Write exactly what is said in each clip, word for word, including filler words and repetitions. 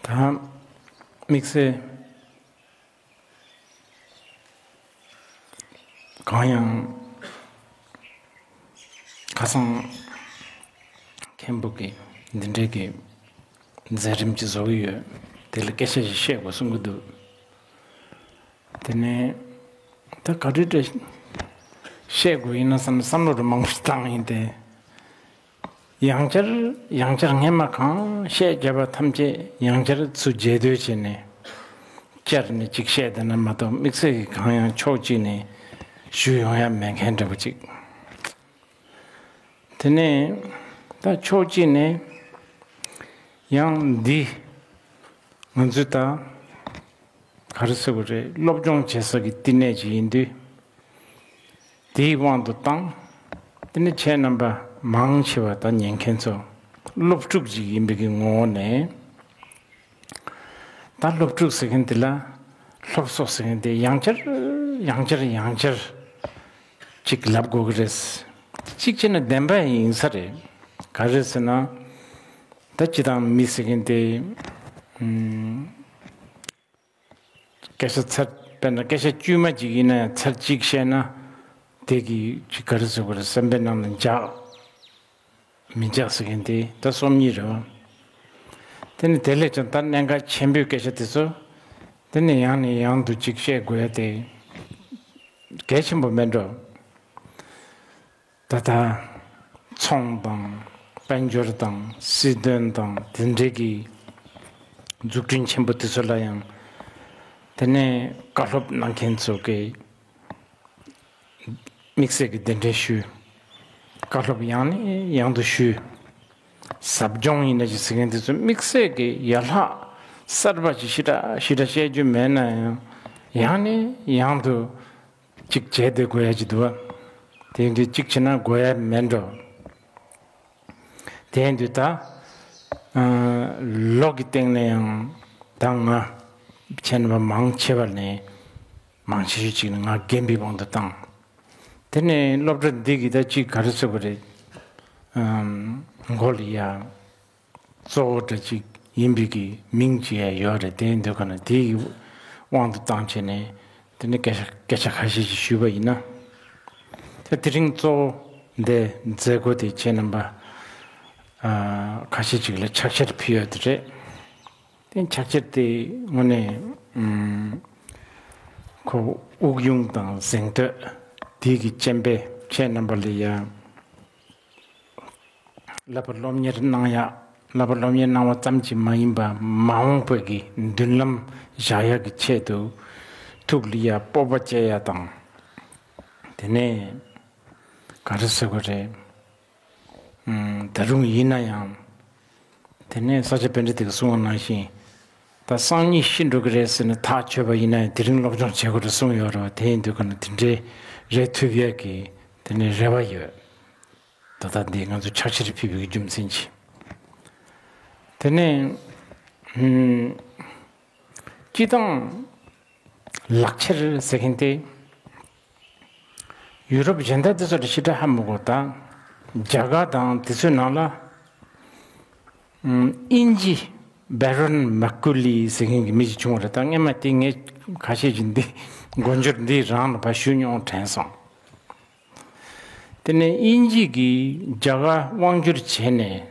ད་དམིགས་བསལ་གང་ཡང་ཁ་སང་མཁན་པོ་གིས་འདི་འདྲའི་གི་མཛད་རིམ་ཅིག་བཟོ་གི་ཡོད། དེ་ལ་སྐད་ཆ་ཞིག་བཤད་དགོས་གསུང་གི་འདུག་དེ་ནས་ད་ག་འདྲ་འདྲ་བཤད་དགོས་ཡིན་ན་བསམ་བསམ་བློ་རུ་མང་པོ་ཞིག་བཏང་ཡིན་ཏེ། ཡང་བསྐྱར་ཡང་བསྐྱར་སྔས་མ་གང་བཤད་བརྒྱབ་པ་ཐམས་ཅད་ཡང་བསྐྱར་ཚུར་རྒྱས་བསྡུས་བྱས་ནས་བསྐྱར་ནས་ཅིག་བཤད་བསྡད་ན་མ་གཏོགས་དམིགས་བསལ་གྱི་གང་ཡང་ཕྱོགས་གཅིག་ནས་ཞུ་ཡོང་ཡ་མེད་མཁན་འདྲ་པོ་ཅིག་དེ་ནས་ད་ཕྱོགས་གཅིག་ནས་ཡང་འདི་ང་ཚོས་ད་ག་རེ་ཟེར་དགོས་རེད། སློབ་སྦྱོང་བྱེད་ས་གི་བསྟི་གནས་ཅིག་ཡིན་དུས། དེའི་དབང་དུ་བཏང་། དེ་ནི་ཁྱེད་རྣམ་པ་མང་ཆེ་བ་ད་ཉན་མཁན་ཚོ་སློབ་ཕྲུག་ཅིག་ཡིན་པའི་གི་ངོ་བོ་ནས། ད་སློབ་ཕྲུག་ཟེར་མཁན་དེ་ལ་སློབ་གསོ་ཟེར་མཁན་དེ་ཡང་བསྐྱར་ཡང་བསྐྱར་ཡང་བསྐྱར་ཅིག་ལབ་དགོས་ཀྱི་རེད། གཅིག་བྱས་ན་བདེན་པ་ཡིན་ས་རེད། ག་རེ་ཟེར་ན། ད་སྤྱི་བཏང་མི་ཟེར་མཁན་དེ་ཨུམ། སྐད་ཆ་ཚར་དཔེར་ན་སྐད་ཆ་དཀྱུས་མ་ཅིག་ཡིན་ན་ཚར་གཅིག་བཤད་ན་དེ་གི་ཅིག་ག་རེ་ཟེར་དགོས་རེད། སེམས་པའི་ནང་ལ་འཇགས་མི་འཇགས་ཟེར་མཁན་དེ་ད་སོམ་ཉི་རེད་བ། དེ་ནི་དེ་ལས་ཀྱང་ད་གནད་འགག་ཆེན་པོའི་སྐད་ཆ་དེ་ཚོ་དེ་ནི་ཡང་ནས་ཡང་དུ་ཅིག་བཤད་དགོས་ཡ་དེ་གལ་ཆེན་པོ་མེད་འགྲོ། ད་ལྟ་ཚོང་དང་དཔལ་འབྱོར་དང་སྲིད་དོན་དང་དེ་འབྲེལ་གྱི་འཛུགས་སྐྲུན་ཆེན་པོ་དེ་ཚོ་ལ་ཡང་དེ་ནས་བཀའ་སློབ་གནང་མཁན་ཚོ་གིས་དམིགས་བསལ་གྱི་གདན་འདྲེན་ཞུས། བཀའ་སློབ་ཡང་ནས་ཡང་དུ་ཞུས། ཟབ་སྦྱོང་ཡིན་ན་ཅིག་ཟེར་མཁན་དེ་ཚོ་དམིགས་བསལ་གྱི་ཡར་ལྷག་གསར་པ་ཅིག་ཞེ་དྲག་ཞེ་དྲག་བཤད་རྒྱུ་མེད་ན་ཡང་ཡང་ནས་ཡང་དུ། གཅིག་བྱས་ཏེ་དགོས་ཡ་ཅིག་འདུག་བ། དེ་འདི་གཅིག་བྱས་ན་དགོས་ཡ་མེད་འགྲོ། དེ་འདི་ད་ཨ་ལོ་གི་སྟེང་ནས་ཡང་ད་ང་བྱས་ན་མང་ཆེ་བ་ནས་མང་ཆེ་ཤོས་ཅིག་ནི་ང་རྒན་པའི་དབང་དུ་བཏང་། དེ་ནས་སློབ་གྲྭ་འདི་གི་ད་གཅིག་ག་རེ་ཟེར་དགོས་རེད། ཨམ་མགོ་ལ་ཡ། གཙོ་བོ་འདྲ་ཅིག་ཡིན་པའི་གི་མིང་ཅིག་ཡང་ཡོད་རེད། དེ་འདོད་ག་ན་དེའི་དབང་དུ་བཏང་བྱས་ནས་དེ་ནི་སྐད་ཆ་སྐད་ཆ་ཁ་ཤས་ཤིག་ཞུས་པ་ཡིན་ན། ད་དེ་རིང་གཙོ་བོ་འདི་མཛད་སྒོ་དེ་ཁྱེད་རྣམ་པ་ཨ་ཁ་ཤས་ཅིག་ལ་ཕྱག་འཁྱེར་ཕུལ་ཡོད་དེ་རེད། དེ་ཕྱག་འཁྱེར་དེ་དངོས་གནས་ཨུམ་ཁོ་དབུགས་དབྱུང་དང་གཟེངས་བསྟོད་དེ་གི་རྐྱེན་པས་ཁྱེད་རྣམ་པ་ལ་ཡང་། བསླབ་པ་སློབ་གཉེར་གནང་ཡག་བསླབ་པ་སློབ་གཉེར་གནང་བ་ཙམ་གྱིས་མ་ཡིན་པ་མ་འོངས་པའི་གི་མདུན་ལམ་བཞག་ཡག་གི་ཆེད་དུ་ཐུགས་ལ་ཡ་སྤོབས་པ་བསྐྱེད་ཡ་དང་། དེ་ནས་ག་རེ་ཟེར་དགོས་རེད། ཨུམ་ད་རུང་ཡིན་ན་ཡང་། དེ་ནས་ས་སྐྱ་པཎྜི་ཏས་གསུངས་པ་ནང་བཞིན། ད་སང་ཉིན་ཤི་འགྲོ་གི་རེད་ཟེར་ནས་ཐག་ཆོད་པ་ཡིན་ན་ཡང་དེ་རིང་སློབ་སྦྱོང་བྱེད་དགོས་རེད་གསུངས་ཡོད་རེད་བ། དེ་ཡིན་དུས་ག་ན་དེ་འདྲའི་རེད་ཐུབ་ཡག་གི་དེ་ནས་རེ་བ་ཡོད། ད་ལྟ་འདི་ང་ཚོ་ཕྱག་འཁྱེར་ཕུལ་བའི་རྒྱུ་མཚན་གྱིས། དེ་ནས་ཨུམ་སྤྱི་བཏང་ལག་འཁྱེར་ཟེར་མཁན་དེ་ཡུ་རོབ་གཞན་དག་དེ་ཚོ་ལ་ཞེ་དྲག་ཧ་མི་གོ། ད་རྒྱ་གར་དང་དེ་ཚོའི་ནང་ལ་ཨུམ་དབྱིན་ཇི་བྷེ་རོན་མ་ཀུ་ལི་ཟེར་མཁན་གྱི་མི་ཞིག་བྱུང་བ་རེད། ད་སྔས་མ་དེ་ངས་ཁ་ཤས་ཀྱིས་འདི་མགོ་འབྱོར་འདི་རང་ལ་ཕར་ཞུ་མྱོང་དྲན་སོང་། དེ་ནས་དབྱིན་ཇི་གིས་རྒྱ་གར་དབང་བསྒྱུར་བྱས་ནས་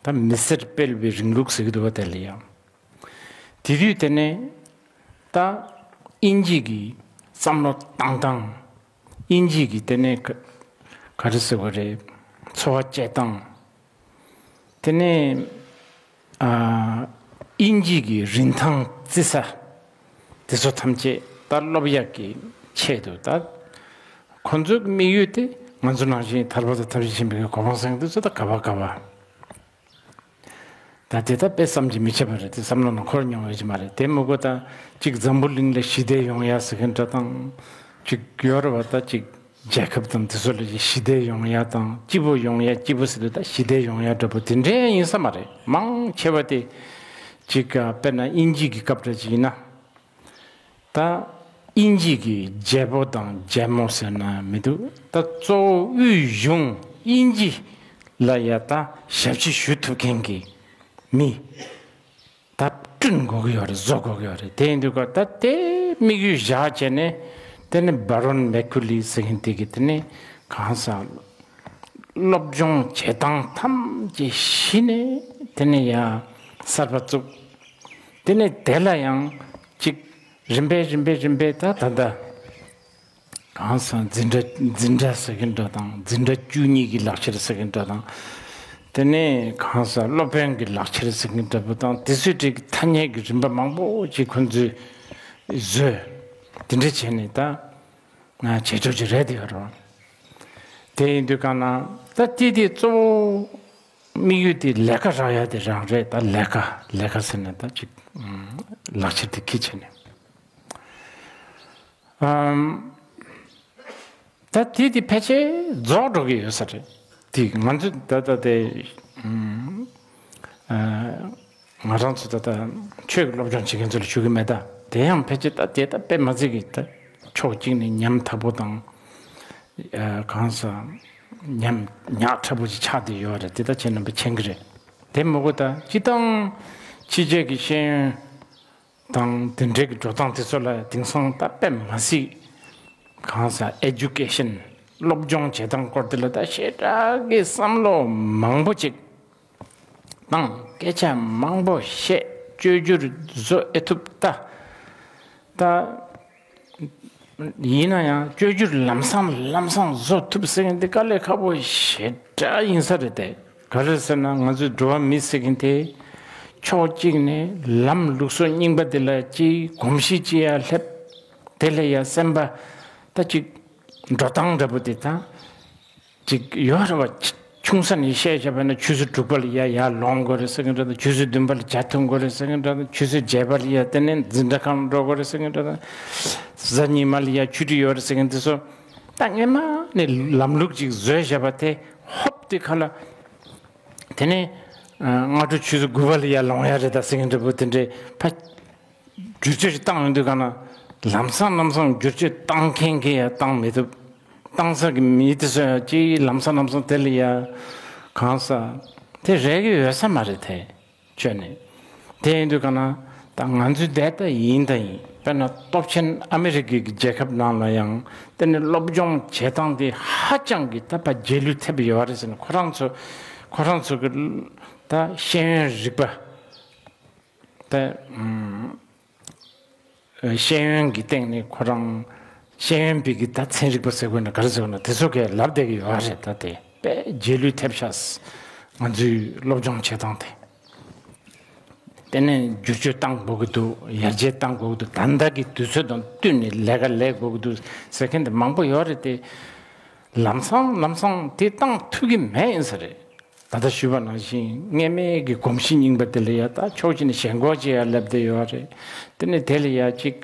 ད་མི་སེར་སྤེལ་བའི་རིང་ལུགས་ཟེར་གྱི་འདུག་བ། དེ་ལ་ཡང་དེ་དུས་དེ་ནས་ད་དབྱིན་ཇི་གིས་བསམ་བློ་བཏང་སྟངས། དབྱིན་ཇི་གིས་དེ་ནས་ག་ག་རེ་ཟེར་བ་རེད། འཚོ་བ་སྐྱེལ་སྟངས། དེ་ནས་ཨ་དབྱིན་ཇི་གི་རིན་ཐང་བརྩི་ས་དེ་ཚོ་ཐམས་ཅད་ད་སློབ་ཡག་གི་ཆེད་དུ། ད་ཁོ་ཚོའི་དམིགས་ཡུལ་དེ་ང་ཚོ་ནང་བཞིན་ཐར་པ་དང་ཐམས་ཅད་མཁྱེན་པའི་གོ་འཕང་ཟེར་མཁན་དེ་ཚོ་ད་ག་བ་ག་བ། ད་དེ་ད་དཔེ་བསམ་གྱིས་མི་ཁྱབ་པ་རེད། དེ་བསམ་བློ་ནང་འཁོར་མྱོང་ཡོད་ཀྱི་མ་རེད། དེ་མི་དགོས། ད་གཅིག་འཛམ་བུ་གླིང་ལ་ཞི་བདེ་ཡོང་ཡ་ཟེར་མཁན་འདྲ་དང་། གཅིག་ཡོད་རེད་བ། ད་གཅིག་རྒྱལ་ཁབ་དང་དེ་ཚོ་ལ་ཞི་བདེ་ཡོང་ཡ་དང་སྐྱིད་པོ་ཡོང་ཡ། སྐྱིད་པོ་ཟེར་དུས་ད་ཞི་བདེ་ཡོང་ཡ་འདྲ་པོ་དེ་འདྲའི་ཡིན་ས་མ་རེད། མང་ཆེ་བ་དེ་གཅིག་དཔེར་ན་དབྱིན་ཇི་གི་སྐབས་འདྲ་ཅིག་ཡིན་ན། ད་དབྱིན་ཇི་གི་རྒྱལ་པོ་དང་རྒྱལ་མོ་ཟེར་ན་མི་འདུག་ད་གཙོ་བོ་དབུས་གཞུང་དབྱིན་ཇི་ལ་ཡ་ད་ཞབས་ཕྱི་ཞུ་ཐུབ་མཁན་གྱི་མི་ད་ དགོས་ཀྱི་ཡོད་རེད། བཟོ་དགོས་ཀྱི་ཡོད་རེད། དེ་ཡིན་དུས་ཀ་ད་དེ་དམིགས་ཡུལ་བཞག་བྱས་ནས་དེ་ནི་བྷ་རོན་མེ་ཁུ་ལི་ཟེར་མཁན་དེ་གི་དེ་ནི་གང་ཟག་སློབ་སྦྱོང་བྱེད་སྟངས་ཐམས་ཅད་གཞི་ནས་དེ་ནི་ཡང་གསར་པ་བཙུགས། དེ་ནི་དེ་ལ་ཡང་ཅིག་རིམ་པས་རིམ་པས་རིམ་པས་ད་ད་ལྟ་གང་ཟག་འཛིན་གྲྭ་འཛིན་གྲྭ་ཟེར་གྱིན་འགྲོ་དང་། འཛིན་གྲྭ་བཅུ་གཉིས་ཀྱི་ལག་ཁྱེར་ཟེར་གྱིན་འགྲོ་དང་། དེ་ནས་གང་ཟག་སློབ་དཔོན་གྱི་ལག་ཁྱེར་ཟེར་གྱིན་འདྲ་པོ་དང་། དེ་ཚོའི་གྲས་ཀྱི་ཐ་སྙད་ཀྱི་རིམ་པ་མང་པོ་ཅིག་ཁོང་ཚོས་བཟོས། དེ་འདྲ་བྱས་ནས་ད་ང་བྱེད་ཕྱོགས་ཅིག་རེད་དེ་ཡོད་རེད། དེ་ཡིན་དུས་གང་ན་ད་དེ་དེ་གཙོ་བོ་དམིགས་ཡུལ་དེ་ལས་ཀ་རག་ཡ་དེ་རང་རེད། ད་ལས་ཀ་ལས་ཀ་ཟེར་ནས་ད་ཅིག་ལག་ཁྱེར་དེ་འཁྱེར་བྱས་ནས། ཨམ། ད་དེ་དེ་ཕལ་ཆེར་རྫོགས་འགྲོ་གི་ཡོད་ས་རེད། དེ་ང་ཚོ་ད་ལྟ་དེ་ཨམ། ཨ། ང་རང་ཚོ་ད་ལྟ་ཆོས་ཀྱི་སློབ་སྦྱོང་བྱེད་མཁན་ཚོ་ལ་ཞུ་གི་མེད། ད་དེ་ཡང་ཕལ་ཆེར་ད་དེ་ད་དཔེ་མ་སྲིད་ཀྱི་ད་ཕྱོགས་གཅིག་ནས་ཉམ་ཐག་པོ་དང་། ཨ། གང་ཟག་ཉམ་ཉག་ཕྲ་པོ་ཅིག་ཆགས་བསྡད་ཡོད་རེད། དེ་ད་ཁྱེད་རྣམ་པས་མཁྱེན་གྱི་རེད། དེ་མ་གཏོགས་ད་སྤྱིར་བཏང་ཕྱི་རྒྱལ་གྱི་ཤེས་ཡོན་དང་དེ་འབྲེལ་གྱི་འགྲོ་སྟངས་དེ་ཚོ་ལ་དེང་སང་ད་དཔེ་མ་སྲིད་གང་ཟག་ཨེ་ཌུ་ཀེ་ཤན་སློབ་སྦྱོང་བྱེད་སྟངས་སྐོར་དེ་ལ་ད་ཞེ་དྲག་གི་བསམ་བློ་མང་པོ་ཅིག་བཏང་། སྐད་ཆ་མང་པོ་བཤད། བཅོས་བསྒྱུར་བཟོ་ཨེ་ཐུབ་ད། ད་ཡིན་ན་ཡང་བཅོས་བསྒྱུར་ལམ་སང་ལམ་སང་བཟོ་ཐུབ་ཟེར་མཁན་དེ་དཀའ་ལས་ཁག་པོ་ཞེ་དྲག་ཡིན་ས་རེད་དེ། ག་རེ་ཟེར་ན་ང་ཚོའི་འགྲོ་བ་མི་ཟེར་མཁན་དེ་ཕྱོགས་གཅིག་ནས་ལམ་ལུགས་སྲོལ་རྙིང་པ་དེ་ལ་ཅིག་གོམས་གཤིས་ཅིག་ཡར་སླེབས། དེ་ལ་ཡ་སེམས་པ་ད་ཅིག་འགྲོ་སྟངས་འདྲ་པོ་དེ་དང་། ཅིག་ཡོད་རེད་བ། ཆུང་ས་ནས་བཤད་བྱས་པ་ན་ཆུ་ཚོད་དྲུག་པ་ལ་ཡ་ཡར་ལོངས་དགོས་རེད་ཟེར་གྱིན་འདྲ་དང་། ཆུ་ཚོད་བདུན་པ་ལ་ཇ་འཐུང་དགོས་རེད་ཟེར་གྱིན་འདྲ་དང་། ཆུ་ཚོད་བརྒྱད་པ་ལ་ཡ་དེ་ནས་འཛིན་གྲྭ་ཁང་ལ་འགྲོ་དགོས་རེད་ཟེར་གྱིན་འདྲ་དང་། གཟའ་ཉི་མ་ལ་ཡ་ཆུ་ཚོད་ཡོད་རེད་ཟེར་གྱིན་དེ་ཚོ་ད་སྔས་མ་ནས་ལམ་ལུགས་ཅིག་བཟོས་བཞག་པ་དེ་ཧོབ་དེ་ཁ་ལ་དེ་ནས་སྔ་དྲོ་ཆུ་ཚོད་དགུ་པ་ལ་ཡ་ལོངས་ཡ་རེད་ད་ཟེར་གྱིན་འདྲ་པོ་དེ་འདྲའི་ཕ། བསྒྱུར་བཅོས་ཤིག་བཏང་ཡོང་དུས་གང་ན་ལམ་སང་ལམ་སང་བསྒྱུར་བཅོས་བཏང་མཁན་གྱིས་ཡང་བཏང་མི་ཐུབ། བཏང་ས་གི་མི་དེ་ཚོ་ཡང་ཅིག་ལམ་སང་ལམ་སང་དེ་ལ་ཡ་གང་ས་དེ་རེག་གི་ཡོད་ས་མ་རེད་དེ། ཁྱོད་ནི་དེ་ཡིན་དུས་གང་ན་ད་ང་ཚོའི་བསྡད་ད་ཡིན་ད་ཡིན། དཔེར་ན་སྟོབས་ཆེན་ཨ་མི་རི་ཀའི་རྒྱལ་ཁབ་ནང་ལ་ཡང་དེ་ནི་སློབ་སྦྱོང་བྱེད་སྟངས་དེ་ཧ་ཅང་གི་ད་ཕར་རྗེས་ལུས་ཐེབས་ཡོད་རེད་ཟེར་ནས་ཁོ་རང་ཚོ་ཁོ་རང་ཚོ་གི་ད་ཤེས་ཡོན་རིག་པ། ད་ཨམ། ཤེས་ཡོན་གྱི་སྟེང་ནས་ཁོ་རང་ཤེས་ཡོན་པའི་གི་ད་ཚན་རིག་པ་ཟེར་དགོས་ན་ག་རེ་ཟེར་དགོས་ན་དེ་ཚོ་གས་ལབ་བསྡད་ཀྱི་ཡོད་རེད། ད་དེ་དཔེ་རྗེས་ལུས་ཐེབས་ཤག་ང་ཚོའི་སློབ་སྦྱོང་བྱེད་སྟངས་དེ། དེ་ནས་བསྒྱུར་བཅོས་བཏང་དགོས་ཀྱི་འདུག་ཡར་རྒྱས་བཏང་དགོས་ཀྱི་འདུག་ད་ལྟ་གི་དུས་ཚོད་དང་བསྟུན་ནས་ལས་ཀ་ལས་དགོས་ཀྱི་འདུག་ཟེར་མཁན་དེ་མང་པོ་ཡོད་རེད་དེ། ལམ་སང་ལམ་སང་དེ་བཏང་ཐུབ་ཀྱི་མེད་ཡིན་ས་རེད། ད་ལྟ་ཞུས་པ་ནང་བཞིན་སྔས་མའི་གི་གོམས་གཤིས་རྙིང་པ་དེ་ལ་ཡ་ད་ཕྱོགས་གཅིག་ནས་ཞེན་ཁོག་ཅིག་ཡ་སླེབས་བསྡད་ཡོད་རེད། དེ་ནས་དེ་ལ་ཡ་ཅིག་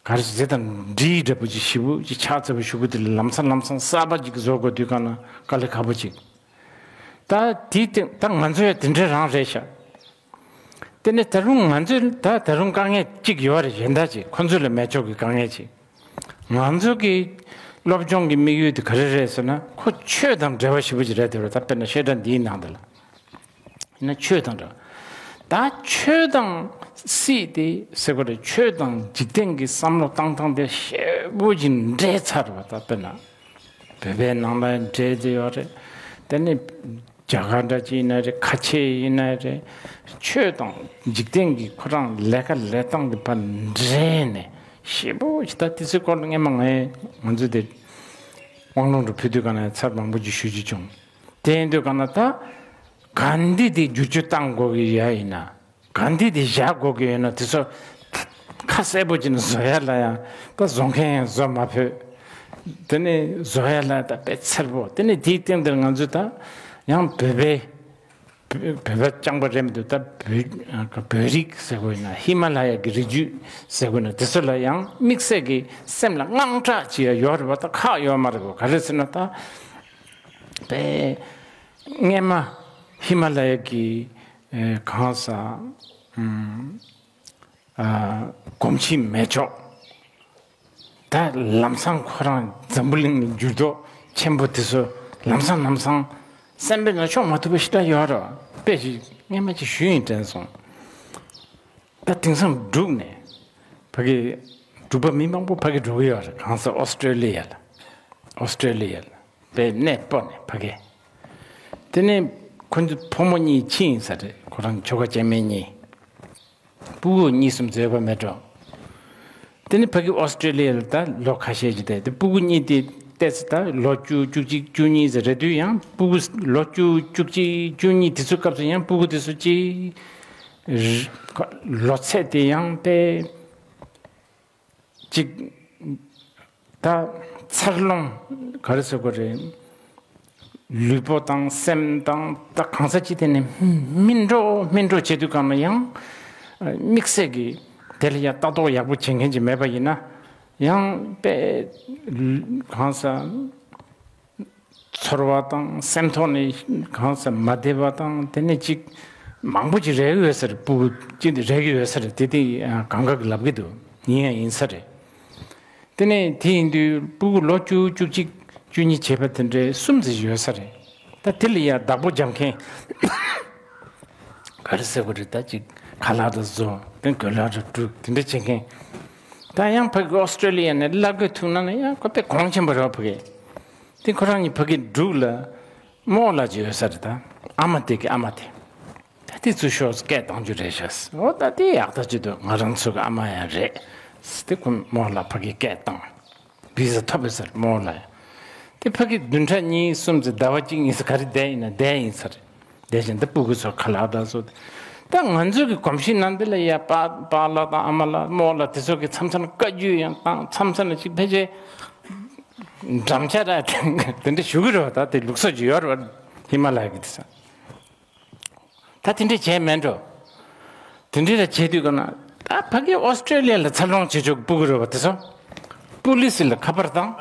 ག་རེ་ཟེར་དང་འདྲིས་འདྲ་པོ་ཅིག་ཞེ་པོ་ཅིག་ཆགས་ཚར་བ་ཞུ་གི། དེ་ལ་ལམ་སང་ལམ་སང་གསར་པ་ཅིག་བཟོ་དགོས་དུས་གང་ན་དཀའ་ལས་ཁག་པོ་ཅིག་ད་དེའི་སྟེང་ད་ང་ཚོ་ཡ་དེ་འདྲ་རང་རེད་ཤག་དེ་ནས་ད་རུང་ང་ཚོས་ད་ད་རུང་དཀའ་ངལ་གཅིག་ཡོད་རེད། གཞན་དག་ཅིག་ཁོ་ཚོ་ལ་མེད་ཕྱོགས་ཀྱི་དཀའ་ངལ་ཅིག་ང་ཚོ་གི་སློབ་སྦྱོང་གི་དམིགས་ཡུལ་དེ་ག་རེ་རེད་ཟེར་ན་ཁོ་ཆོས་དང་འབྲེལ་བ་ཞེ་པོ་ཅིག་རེད་དེ་རེད། ད་དཔེར་ན་བཤད་གྲྭ་འདིའི་ནང་དེ་ལ་ཡིན་ན་ཆོས་དང་འབྲེལ་བ། ད་ཆོས་དང་སྲིད་དེ་ཟེར་དགོས་རེད། ཆོས་དང་འཇིག་རྟེན་གྱི་བསམ་བློ་བཏང་སྟངས་དེ་ཞེ་པོ་ཅིག་འདྲེས་ཚར་བ། ད་དཔེར་ན། བོད་པའི་ནང་ལ་འདྲེས་ཏེ་ཡོད་རེད། དེ་ནི་རྒྱ་གར་འདྲ་ཅིག་ཡིན་ན་རེད། ཁ་ཆེ་ཡིན་ན་རེད། ཆོས་དང་འཇིག་རྟེན་གྱི་ཁོ་རང་ལས་ཀ་ལས་སྟངས་ཀྱི་བར་འདྲེས་ནས་ཞེ་པོ་ཅིག་ད་དེ་ཚོའི་སྐོར་ལ་སྔས་མ་ངས་ང་ཚོ་དེ་དབང་ལུང་དུ་ཕུལ་དུས་ག་ནས་ཚར་མང་པོ་ཅིག་ཞུ་རྒྱུ་བྱུང་། དེ་ཡིན་དུས་ག་ན་ད་ག་འདི་དེ་བསྒྱུར་བཅོས་བཏང་དགོས་ཀྱི་ཡ་ཡིན་ན། ག་འདི་དེ་བཞག་དགོས་ཀྱི་ཡོད་ན་དེ་ཚོ་ཁ་གསལ་པོ་བྱས་ནས་བཟོ་ཡ་ལ་ཡང་ད་བཟོ་མཁན་ཡང་བཟོ་མ་ཕོད། དེ་ནས་བཟོ་ཡ་ལ་ད་དཔེ་འཚེར་པོ། དེ་ནས་དེའི་སྟེང་དེར་ང་ཚོས་ད་ཡང་བོད་པའི་བོད་པ་རྐྱང་པ་རེད་མི་འདུག་ད་བོད་བོད་རིགས་ཟེར་དགོས་ན་ཧི་མ་ལ་ཡ་གི་རི་རྒྱུད་ཟེར་དགོས་ན་དེ་ཚོ་ལ་ཡང་དམིགས་བསལ་གྱི་སེམས་ལ་དངངས་སྐྲག་ཅིག་ཡང་ཡོད་རེད་པ། ད་ཁག་ཡོད་མ་རེད་གོ། ག་རེ་ཟེར་ན་ད་དཔེ་སྔས་མ་ཧི་མ་ལ་ཡ་གི་ཨེ་གང་ས་ཨམ་ཨ་གོམས་གཤིས་མེད་ཆོག་ད་ལམ་སང་ཁོ་རང་འཛམ་བུ་གླིང་ནས་འགྱུར་ལྡོག་ཆེན་པོ་དེ་ཚོ་ལམ་སང་ལམ་སང་སེམས་པའི་ནང་ཤོང་མ་ཐུབ་པ་ཞིག་ད་ཡོད་རེད། དཔེ་ཞིག་སྔས་མ་ཅིག་ཞུས་ཡིན་དྲན་སོང་། ད་དེང་སང་འབྲུག་ནས་ཕ་གི་འབྲུག་པ་མི་མང་པོ་ཕ་གི་འགྲོ་གི་ཡོད་རེད། གང་ས་ཨོ་སི་ཀྲེ་ལི་ཡ་ལ། ཨོ་སི་ཀྲེ་ལི་ཡ་ལ་པའི་གནས་སྤོ་ནས་ཕ་གི། དེ་ནས་ཁོ་ཚོ་ཕོ་མོ་གཉིས་ཕྱི་ཡིན་ས་རེད། ཁོ་རང་ཁྱོ་ག་སྐྱེ་དམན་གཉིས། སྤུ་གུ་གཉིས་གསུམ་བཟོས་པ་མེད་འགྲོ། དེ་ནི་ཕ་གི་ཨོ་སི་ཀྲེ་ལི་ཡ་ལ་ད་ལོ་ཁ་ཤས་ཅིག་བསྡད་དེ། སྤུ་གུ་གཉིས་དེ་བལྟས་ཚེ་ད་ལོ་བཅུ་བཅུ་གཅིག་བཅུ་གཉིས་ཟེར་རེད་དུས། ཡང་སྤུ་གུ་ལོ་བཅུ་བཅུ་གཅིག་བཅུ་གཉིས་དེ་ཚོའི་སྐབས་སུ་ཡང་སྤུ་གུ་དེ་ཚོ་ཅིག་ལོ་ཚད་དེ་ཡང་དཔེ་ཅིག་ད་འཚར་ལོངས་ག་རེ་ཟེར་དགོས་རེད། ལུས་པོ་དང་སེམས་དང་ད་གང་ས་ཅི་ཐད་ནས་སྨིན་འགྲོ་སྨིན་འགྲོ་བྱེད་དུས་གང་ན་ཡང་དམིགས་བསལ་གྱི་དེ་ལ་ཡང་ལྟ་རྟོག་ཡག་པོ་བྱེད་མཁན་ཅིག་མེད་པ་ཡིན་ན། ཡང་དཔེ་གང་ས་ཚོར་བ་དང་སེམས་ཐོག་ནས་གང་ས་མ་བདེ་བ་དང་དེ་ནས་ཅིག་མང་པོ་ཅིག་རེག་ཡོད་ས་རེད། སྤུ་གུ་ཅིག་འདི་རེག་ཡོད་ས་རེད། དེ་དེ་གང་ག་གི་ལབ་གི་འདུག་ཡིན་ཡང་ཡིན་ས་རེད། དེ་ནས་དེ་ཡིན་དུས་སྤུ་གུ་ལོ་བཅུ་བཅུ་གཅིག་བཅུ་གཉིས་བྱས་པ་དེ་འདྲའི་གསུམ་ཙམ་ཡོད་ས་རེད། ད་དེ་ལ་ཡང་བདག་པོ་རྒྱབ་མཁན་ག་རེ་ཟེར་དགོས་རེད། ད་ཅིག་ཁ་ལག་དང་བཟོ་དེ་གོས་ལག་དང་དཀྲུག་དེ་འདྲ་བྱེད་མཁན། ད་ཡང་ཕ་གི་ཨོ་སི་ཀྲེ་ལི་ཡ་ནས་གླ་དགོས་ཐུག་ན་ན་ཡང་ཁོ་དཔེ་གོང་ཆེན་པོ་རེད་ཕ་གི། དེ་ཁོ་རང་གཉིས་ཕ་གི་འབྲུག་ལ་རྨོ་ལགས་ཅིག་ཡོད་ས་རེད། ད་ཨ་མ་དེ་གི་ཨ་མ་དེ། ད་དེ་ཚུར་ཤོག་སྐད་གཏོང་རྒྱུ་རེད་ཤག་འོ་ད་དེ་ཡག་ཐག་ཆོད་འདུག་ང་རང་ཚོ་གི་ཨ་མ་ཡང་རེད། དེ་ཁོ་རྨོ་ལགས་ཕ་གི་སྐད་བཏང་། བི་ཟ་ཐོབ་པའི་སར་རྨོ་ལགས་ཡང་། དེ་ཕ་གི་བདུན་ཕྲག་གཉིས་གསུམ་ཙམ་ཟླ་བ་གཅིག་གཉིས་ཙམ་ག་རེ་བསྡད་ཡིན་ན་བསྡད་ཡིན་ས་རེད། བསྡད་བཞིན་ད་སྤུ་གུ་ཚོ་ཁ་ལག་དང་བཟོ། ད་ང་ཚོའི་གི་གོམས་གཤིས་ནང་དེ་ལ་ཡ་པཱ་པཱ་ལགས་དང་ཨ་མ་ལགས་རྨོ་ལགས་དེ་ཚོ་གི་མཚམས་མཚམས་ལ་བཀའ་བརྒྱུད་ཡང་བཏང་། མཚམས་མཚམས་ལ་ཅིག་ཕལ་ཆེར་འགྲམ་ལྕག་ར་དེ་འདྲ་ཞུ་གི་རེད་བ། ད་དེ་ལུགས་སྲོལ་ཅིག་ཡོད་རེད་བ། ཧི་མ་ལ་ཡ་གི་དེ་ས། ད་དེ་འདྲ་བྱས་མེད་འགྲོ། དེ་འདྲ་ར་བྱས་དུས་ག་ན་ད་ཕ་གི་ཨོ་སི་ཀྲེ་ལི་ཡ་ལ་འཚར་ལོངས་བྱེད་ཆོག་སྤུ་གུ་རེད་བ་དེ་ཚོ། པུ་ལི་སི་ལ་ཁ་པར་བཏང་།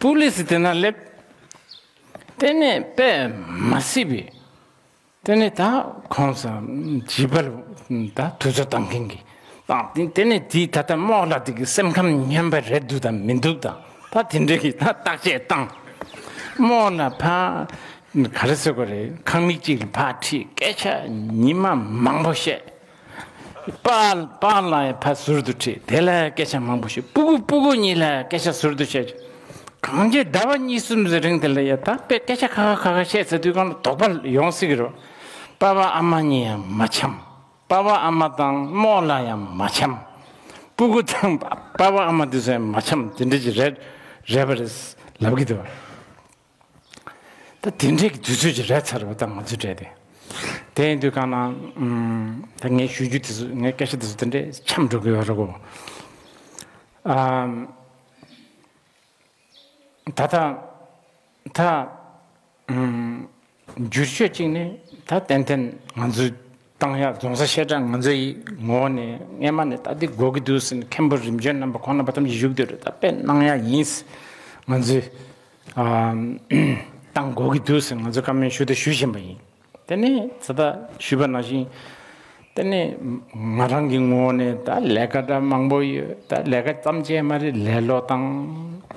པུ་ལི་སི་དེ་ན་སླེབས། དེ་ནས་དཔེ་མ་སྲིད་པའི། དེ་ནས་ད་ཁོང་ཚོ་བྱིས་པར་ད་དུས་ཚོད་བཏང་མཁན་གྱི་བཏང་། དེ་ནས་དེའི་ད་ལྟ་རྨོ་ལགས་དེ་གི་སེམས་ཁམས་སྙོམས་པ་རེད་འདུག་དང་མི་འདུག་དང་ད་དེ་འདྲ་གི་ད་བརྟག་དཔྱད་བཏང་། རྨོ་ལགས་ཕ་ག་རེ་ཟེར་དགོས་རེད། ཁང་མིག་གཅིག་ལ་ཕར་ཁྲིད། སྐད་ཆ་ཉི་མ་མང་པོ་བཤད། པཱ་པཱ་ལགས་ཡང་ཕར་ཟུར་དུ་ཁྲིད། དེ་ལ་སྐད་ཆ་མང་པོ་བཤད། སྤུ་གུ་སྤུ་གུ་གཉིས་ལ་སྐད་ཆ་ཟུར་དུ་བཤད། གང་ཅི་ཟླ་བ་གཉིས་གསུམ་ཙམ་རིང་དེ་ལ་ཡ་ད་དཔེ་སྐད་ཆ་ཁ་ཁ་ཁ་ཁ་བཤད་ཚར་དུས་གང་ལ་དོགས་པ་ཡོང་སྲིད་ཀྱི་རེད། པ་ཕ་ཨ་མ་གཉིས་ཡང་མ་འཆམ། པ་ཕ་ཨ་མ་དང་རྨོ་ལགས་ཡང་མ་འཆམ། སྤུ་གུ་དང་པ་ཕ་ཨ་མ་དེ་ཚོ་ཡང་མ་འཆམ། དེ་འདྲ་ཅིག་རེད་རེད་པ་རེད་ལབ་ཀྱི་འདུག་ད་དེ་འདྲའི་གི་དུས་ཚོད་ཅིག་རེད་ཚར་བ་ད་ང་ཚོའི་གྲས་དེ། དེ་ཡིན་དུས་གང་ན་ཨུམ། ད་ངས་ཞུ་རྒྱུ་དེ་ཚོ་ངའི་སྐད་ཆ་དེ་ཚོ་དེ་འདྲའི་འཆམ་འགྲོ་གི་ཡོད་རེད་གོ། ཨམ། ད་ལྟ་ད་ཨུམ། བསྒྱུར་བཅོས་གཅིག་ནི་ད་ཏན་ཏན་ང་ཚོའི་བཏང་ཡག་རྫོང་སར་བཤད་གྲྭ་ང་ཚོ་ཡི་ངོ་ནས་སྔས་མ་ནས་ད་འདི་དགོས་ཀྱི་འདུག་ཟེར་ནས་མཁན་པོ་རིམ་བྱོན་རྣམ་པ་ཁོང་རྣམ་པ་ཐམས་ཅད་བཞུགས་བསྡད་རེད། ད་དཔེ་གནང་ཡག་ཡིན། ང་ཚོས་ཨ་བཏང་དགོས་ཀྱི་འདུག་ཟེར་ང་ཚོས་བཀའ་མོལ་ཞུ་དང་ཞུ་བཞིན་པ་ཡིན། དེ་ནས་ད་ལྟ་ཞུས་པ་ནང་བཞིན་དེ་ནས་ང་རང་གི་ངོ་ནས་ད་ལས་ཀ་འདྲ་མང་པོ་ཡོད། ད་ལས་ཀ་ཙམ་བྱས་མ་རེད། ལེ་ལོ་དང་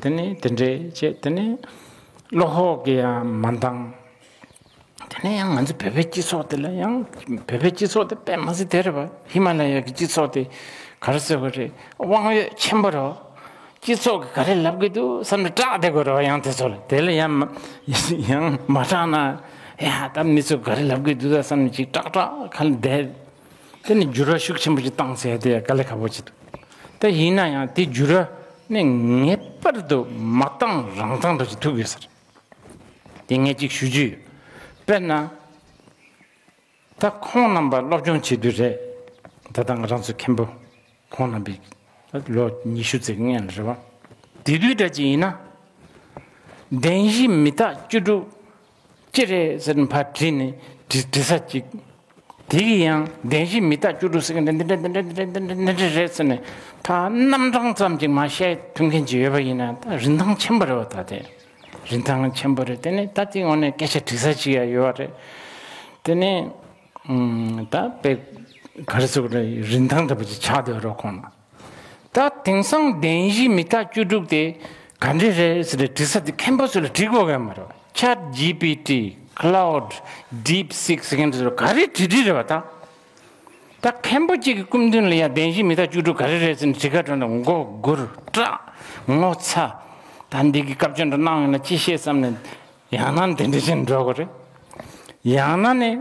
དེ་ནས་དེ་འདྲས་བྱས། དེ་ནས་བློ་ཁོག་གི་ཡང་མ་འདང་། དེ་ནས་ཡང་ང་ཚོ་བོད་པའི་སྤྱི་ཚོགས་དེ་ལ་ཡང་། བོད་པའི་སྤྱི་ཚོགས་དེ་དཔེ་མ་སྲིད་དེ་རེད་པ། ཧི་མ་ལ་ཡ་གི་སྤྱི་ཚོགས་དེ་ག་རེ་ཟེར་དགོས་རེད། དབང་ཡོད་ཆེན་པོ་རེད་པ། སྤྱི་ཚོགས་ཀྱིས་ག་རེ་ལབ་ཀྱི་འདུག་བསམ་ནས་སྐྲག་བསྡད་དགོས་རེད་པ། ཡང་དེ་ཚོ་ལ་དེ་ལ་ཡང་མ་ཡང་མ་སྐྲག་ན། ཡ་ད་མི་ཚོས་ག་རེ་ལབ་ཀྱི་འདུག་ད་བསམ་ནས་ཅིག་སྐྲག་སྐྲག་ཁ་ལ་བསྡད། དེ་ནས་འགྱུར་བ་ཤུགས་ཆེན་པོ་ཞིག་བཏང་ཟེར་དེ་དཀའ་ལས་ཁག་པོ་ཅིག་འདུག་ད་ཡིན་ན་ཡང་དེ་འགྱུར་བ་ནི་ངེས་པར་དུ་མ་བཏང་རང་བཏང་འདྲ་ཅིག་ཐུག་ཡོད་ས་རེད། དེ་ངས་ཅིག་ཞུ་རྒྱུ་ཡོད། དཔེར་ན། ད་ཁོང་རྣམ་པ་སློབ་སྦྱོང་བྱེད་དུས་རེད། ད་ལྟ་ང་རང་ཚོ་མཁན་པོ་ཁོང་རྣམ་པས་ད་ལོ་ཉི་ཤུ་ཙམ་སྔོན་ལ་རེད་པ། དེ་དུས་འདྲ་ཅིག་ཡིན་ན། བདེན་བཞི་མི་རྟག་བཅུ་དྲུག་ཅི་རེད་ཟེར་ནས་ཕར་དྲིས་ནས་དྲི་དྲི་ས་ཅིག་དེ་གི་ཡང་བདེན་བཞི་མི་རྟག་བཅུ་དྲུག་ཟེར་མཁན་དེ་འདི་འདྲ་འདི་འདྲ་འདི་འདྲ་འདི་འདྲ་འདི་འདྲ་རེད་ཟེར་ནས་ཕར་རྣམ་གྲངས་ཙམ་ཅིག་མར་བཤད་ཐུབ་མཁན་ཅིག་ཡོད་པ་ཡིན་ན་ད་རིན་ཐང་ཆེན་པོ་རེད་པ། ད་དེ་རིན་ཐང་ཆེན་པོ་རེད། དེ་ནས་ད་དེ་ངོ་ནས་སྐད་ཆ་དྲི་ས་ཅིག་ཡང་ཡོད་པ་རེད། དེ་ནས་ཨུམ། ད་དཔེ་ག་རེ་ཟེར་དགོས་རེད། རིན་ཐང་འདྲ་པོ་ཅིག་ཆགས་བསྡད་རོགས་ཁོང་ལ། ད་དེང་སང་བདེན་བཞི་མི་རྟག་བཅུ་དྲུག་དེ་ག་འདྲ་རེད་ཟེར་ནས་དྲི་ས་དེ་མཁན་པོ་ཚོ་ལ་དྲི་དགོས་གི་མ་རེད། ཆེ་ཊི་ཇི་པི་ཊི། ཁ་ལའུ་ཌི། ཌིབ་སིག་ཟེར་མཁན་དེ་ཚོ་ག་རེ་དྲི་དྲི་རེད་པ་ད། ད་མཁན་པོ་གཅིག་གི་སྐུ་མདུན་ལ་ཡ་བདེན་བཞི་མི་རྟག་བཅུ་དྲུག་ག་རེ་རེད་ཟེར་ནས་དྲི་ཁ་སྒྲོག་ན་མགོ་སྒུར་སྐྲག་ངོ་ཚ། ད་འདི་གི་སྐབས་བཅོལ་འདྲ་གནང་ཡོང་ན་ཅི་ཤེས་བསམ་ནས་ཡང་ན་དེ་འདྲ་བྱས་ནས་འགྲོ་དགོས་རེད། ཡང་ན་ནི།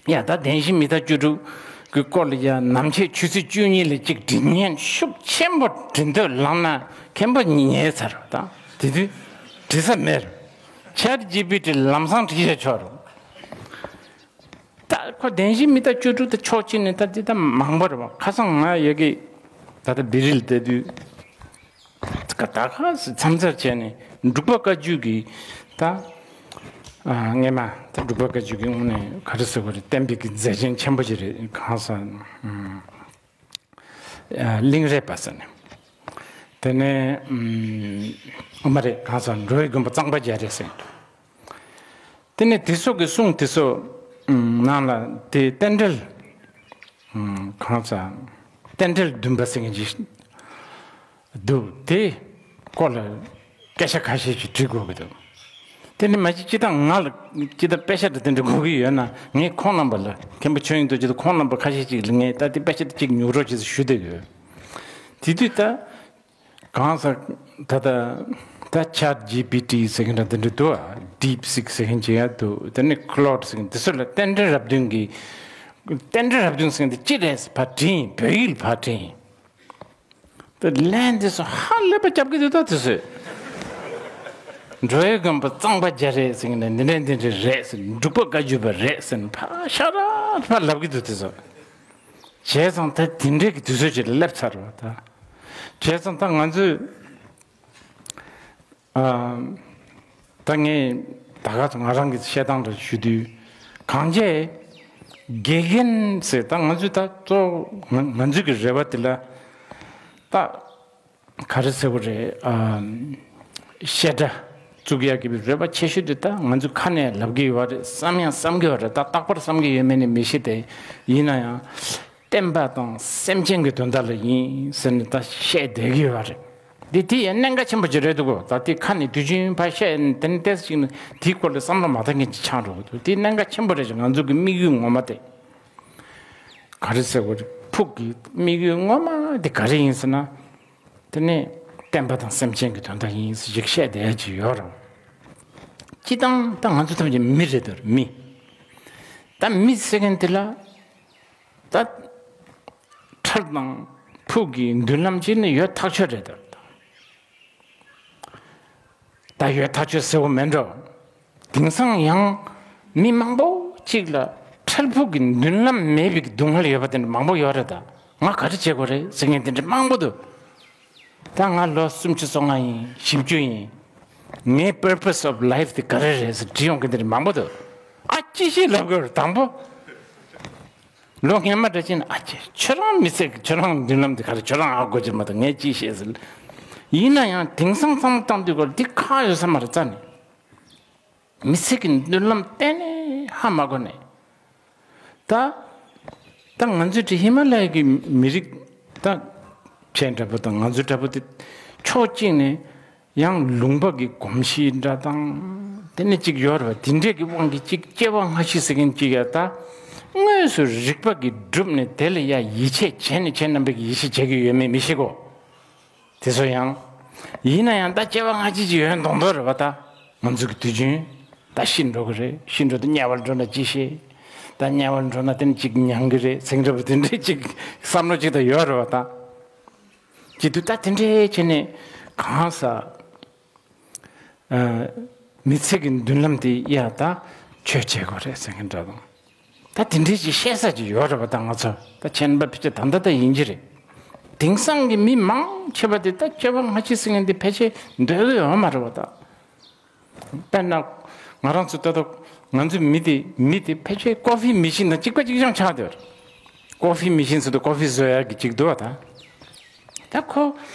ཡ་ད་བདེན་བཞི་མི་རྟག་བཅུ་དྲུག་གི་སྐོར་ལ་ཡ་ནམ་ཕྱེད་ཆུ་ཚོད་བཅུ་གཉིས་ལ་གཅིག་འབྲི་མཁན་ཤུགས་ཆེན་པོ་འབྲི་འདོད་ལངས་ན་མཁན་པོ་ཉལ་ཚར་བ་དང་དེ་དུས་འབྲི་ས་མེད། ཆེ་ཊི་ཇི་པི་ཊི་ལམ་སང་བྲིས་བཞག་ཆོག་རུང་། ད་ཁོ་བདེན་བཞི་མི་རྟག་བཅུ་དྲུག་དེ་ཕྱོགས་གཅིག་ནས་ད་འདི་ད་མང་པོ་རེད་བ། ཁ་སང་ང་ཡ་གི་ད་ལྟ་བི་རིལ་བསྡད་དུས། ད་ག་མཚམས་མཚར་བྱས་ནས་འབྲུག་པ་བཀའ་བརྒྱུད་ཀྱི་ད། ཨ་སྔས་མ་ད་འབྲུག་པ་བཀའ་བརྒྱུད་ཀྱི་དངོས་གནས་ག་རེ་ཟེར་དགོས་རེད། བསྟན་པའི་གི་མཛད་ཆེན་ཆེན་པོ་ཞིག་རེད། གང་ཟག་ཨ་གླིང་རས་པ་ཟེར་ནས། དེ་ནས་ཨ་མ་རེད། གང་ཟག་འགྲོ་བའི་མགོན་པོ་གཙང་པ་རྒྱ་རས་ཟེར། དེ་ནས་དེ་ཚོ་གི་གསུང་དེ་ཚོ་ནང་ལ་དེ་རྟེན་འབྲེལ་གང་ཟག་རྟེན་འབྲེལ་བདུན་པ་ཟེར་མཁན་ཅིག་འདུག་དེ་སྐོར་ལ་སྐད་ཆ་ཁ་ཤས་ཤིག་འདྲི་དགོས་ཀྱི་འདུག་དེ་ནི་མ་གཞི་སྤྱི་བཏང་ང་ལ་སྤྱི་བཏང་དཔེ་ཆ་དེ་དེ་འདྲ་དགོས་ཀྱི་ཡོད་ན་ངས་ཁོང་རྣམ་པ་ལ་མཁན་པོ་ཆོས་དབྱིངས་རྡོ་རྗེ་དང་ཁོང་རྣམ་པ་ཁ་ཤས་ཅིག་ལ་ངས་ད་དེ་དཔེ་ཆ་དེ་གཅིག་ཉོ་རོགས་བྱེད་ཟེར་ཞུ་བསྡད་ཡོད། དེ་དུས་ད་གང་ཟག་ད་ད་ད་ཆེ་ཊི་ཇི་པི་ཊི་ཟེར་མཁན་འདྲ་དེ་འདྲ་འདུག་ཨ། ཌིབ་སིག་ཟེར་མཁན་ཅིག་ཡང་འདུག་དེ་ནས་ཁི་ལོཌ་ཟེར་མཁན་དེ་ཚོ་ལ་རྟེན་འབྲེལ་རབ་བདུན་གྱི་རྟེན་འབྲེལ་རབ་བདུན་ཟེར་མཁན་དེ་ཅི་རེད་ཟེར་ཕར་དྲིས་ཡིན། བོད་ཡིག་ལ་ཕར་དྲིས་ཡིན། དེ་ལན་དེ་ཚོ་ཧ་ལས་པ་རྒྱབ་ཀྱི་འདུག་ད་དེ་ཚོས། འགྲོ་བའི་མགོན་པོ་གཙང་པ་རྒྱ་རས་ཟེར་ནས་འདི་འདྲ་འདི་འདྲ་རེད་ཟེར། འབྲུག་པ་བཀའ་བརྒྱུད་པ་རེད་ཟེར་ནས་ཕར་ཤ་ར་ཕར་ལབ་ཀྱི་འདུག་དེ་ཚོ། བྱས་ཙང་ད་དེ་འདྲའི་གི་དུས་ཚོད་ཅིག་ལ་སླེབས་ཚར་བ་ད། བྱས་ཙང་ད་ང་ཚོས་ཨ་ད་ངས་ད་ག་ང་རང་གི་བཤད་སྟངས་འདྲ་ཞུ་དུས་གང་བྱས་དགེ་རྒན་ཟེར་ད་ང་ཚོས་ད་གཙོ་བོ་ང་ང་ཚོའི་གི་རེ་བ་དེ་ལ་ད། ག་རེ་ཟེར་བ་རེད། ཨ་བཤད་གྲྭ་བཙུགས་ཡག་གི་རེ་བ་ཆེ་ཤོས་དེ་ད་ང་ཚོས་ཁ་ནས་ལབ་ཀྱི་ཡོད་རེད། བསམ་ཡང་བསམ་གྱི་ཡོད་རེད། ད་རྟག་པར་བསམ་གྱི་ཡོད་མེད་ནི་མི་ཤེས་ཏེ། ཡིན་ན་ཡང་བསྟན་པ་དང་སེམས་ཅན་གྱི་དོན་དག་ལ་ཡིན་ཟེར་ནས་ད་བཤད་བསྡད་ཀྱི་ཡོད་རེད། འདི་དེ་ཡང་གནད་འགག་ཆེན་པོ་ཅིག་རེད་འདུག་གོ་ད་དེ་ཁ་ནས་དུས་རྒྱུན་ཕར་བཤད་དེ་ནི་ཏོག་ཙམ་ཅིག་ནི་དེའི་སྐོར་ལ་བསམ་བློ་མ་བཏང་མཁན་ཅིག་ཆགས་འགྲོ་གི་འདུག་དེ་གནད་འགག་ཆེན་པོ་རེད་ཅིག་ང་ཚོ་གི་དམིགས་ཡུལ་ངོ་མ་དེ་ག་རེ་ཟེར་བ་རེད། ཕུགས་ཀྱི་དམིགས་ཡུལ་ངོ་མ་དེ་ག་རེ་ཡིན་ཟེར་ན། དེ་ནས་བསྟན་པ་དང་སེམས་ཅན་གྱི་དོན་དག་ཡིན་ཞིག་བཤད་བསྡད་ཀྱི་ཡོད་རེད། སྤྱི་བཏང་ད་ང་ཚོ་ཐམས་ཅད་མི་རེད་དོ། མི། ད་མི་ཟེར་མཁན་དེ་ལ་ད་ཁྲལ་དང་ཕུགས་ཀྱི་མདུན་ལམ་ཅིག་ནི་ཡོད་ཐག་ཆོད་རེད་དོ། ད་ཡོད་ཐག་ཆོད་ཟེར་བ་མེད་འགྲོ། དེང་སང་ཡང་མི་མང་པོ་གཅིག་ལ་ཁྲལ་ཕུགས་ཀྱི་མདུན་ལམ་མེད་པའི་སྡུག་བསྔལ་ཡོད་པ་དེ་འདྲ་མང་པོ་ཡོད་རེད། ད་ང་ག་རེ་བྱེད་དགོས་རེད་ཟེར་མཁན་དེ་འདྲ་མང་པོ་འདུག་ད་ང་ལོ་སུམ་ཅུ་སོ་ལྔ་ཡིན། བཞི་བཅུ་ཡིན། ངའི་purpose of life་དེ་ག་རེ་རེད་ཟེར་དྲིས་ཡོང་མཁན་དེ་འདྲ་མང་པོ་འདུག་ཨ་ཅི་ཞིག་ལབ་དགོས་རེད་དང་པོ། ལོ་སྔོན་མ་འདྲ་ཅིག་ན་ཨ་ཅེ་ཁྱོད་རང་མི་ཚེ་གི་ཁྱོད་རང་མདུན་ལམ་འདི་ག་རེ་ཁྱོད་རང་ཨ་དགོས་ཀྱི་མ་གཏོགས་ངས་ཅི་ཤེས་ཟེར། ཡིན་ན་ཡང་དེང་སང་བསམ་བློ་བཏང་དུས་སྐོར་འདི་ཁག་ཡོད་ས་མ་རེད་རྩ་ནས། མི་ཚེ་གི་མདུན་ལམ་གཏན་ནས་ཧ་མ་གོ་ནས། ད་ད་ང་ཚོའི་དེ་ཧི་མ་ལ་ཡ་གི་མི་རིགས་ད་ཁྱེད་འདྲ་པོ་དང་ང་ཚོ་འདྲ་པོ་དེ་ཕྱོགས་གཅིག་ནས། ཡང་ལུང་པ་གི་གོམས་གཤིས་འདྲ་དང་། དེ་ནས་གཅིག་ཡོད་རེད་བ། དེ་འདྲས་ཀྱི་དབང་གིས་གཅིག་སྐྱེ་བ་སྔ་ཕྱི་ཟེར་མཁན་གཅིག་ཡ་ད་དངོས་སུ་རིག་པ་གིས་བསྒྲུབས་ནས་དེ་ལ་ཡ་ཡིད་ཆེས་བྱས་ནས་ཁྱེད་རྣམ་པས་ཀྱི་ཡིད་ཆེས་བྱེད་ཀྱི་ཡོད་མེད་མི་ཤེས་གོ། དེ་ཚོ་ཡང་། ཡིན་ན་ཡང་ད་སྐྱེ་བ་སྔ་ཕྱི་ཅིག་ཡོད་མདོག་མདོག་རེད་བ། ད་ང་ཚོ་གི་དུས་རྒྱུན་ད་ཤི་འགྲོ་གི་རེད། ཤི་འགྲོ་དུས་དམྱལ་བར་འགྲོ་ན་ཅི་ཤེས། ད་དམྱལ་བར་འགྲོ་ན་དེ་ནས་གཅིག་མྱང་གི་རེད་ཟེར་གྱི་རེད་བ། དེ་འདྲས་གཅིག་བསམ་བློ་གཅིག་ད་ཡོད་རེད་བ་ད། ཅི་དུས་ད་དེ་འདྲའི་བྱས་ནས་གང་ཟག་ཨ། མི་ཚེ་གི་མདུན་ལམ་དེ་ཡ་ད་ཆོས་བྱེད་དགོས་རེད་ཟེར་མཁན་འདྲ་དང་། ད་དེ་འདྲའི་ཅིག་བཤད་ས་ཅིག་ཡོད་རེད་བ། ད་ང་ཚོ་ད་ཁྱེད་རྣམ་པ་ཕལ་ཆེར་ད་ལྟ་ད་ཡིན་གྱི་རེད། དེང་སང་གི་མི་མང་ཆེ་བ་དེ་ད་སྐྱེ་བ་སྔ་ཕྱི་ཟེར་མཁན་དེ་ཕལ་ཆེར་འདོད་ཀྱི་ཡོད་མ་རེད་བ་ད། དཔེར་ན། ང་རང་ཚོ་ལྟ་ད་ང་ཚོ་མི་དེ་མི་དེ་ཕལ་ཆེར་ཀོ་ཧྥི་མི་ཤིན་དང་གཅིག་པ་གཅིག་རྐྱང་ཆགས་བསྡད་ཡོད་རེད། ཀོ་ཧྥི་མི་ཤིན་ཟེར་དུས་ཀོ་ཧྥི་བཟོ་ཡག་གི་གཅིག་འདུག་བ་ད། ད་ཁོ་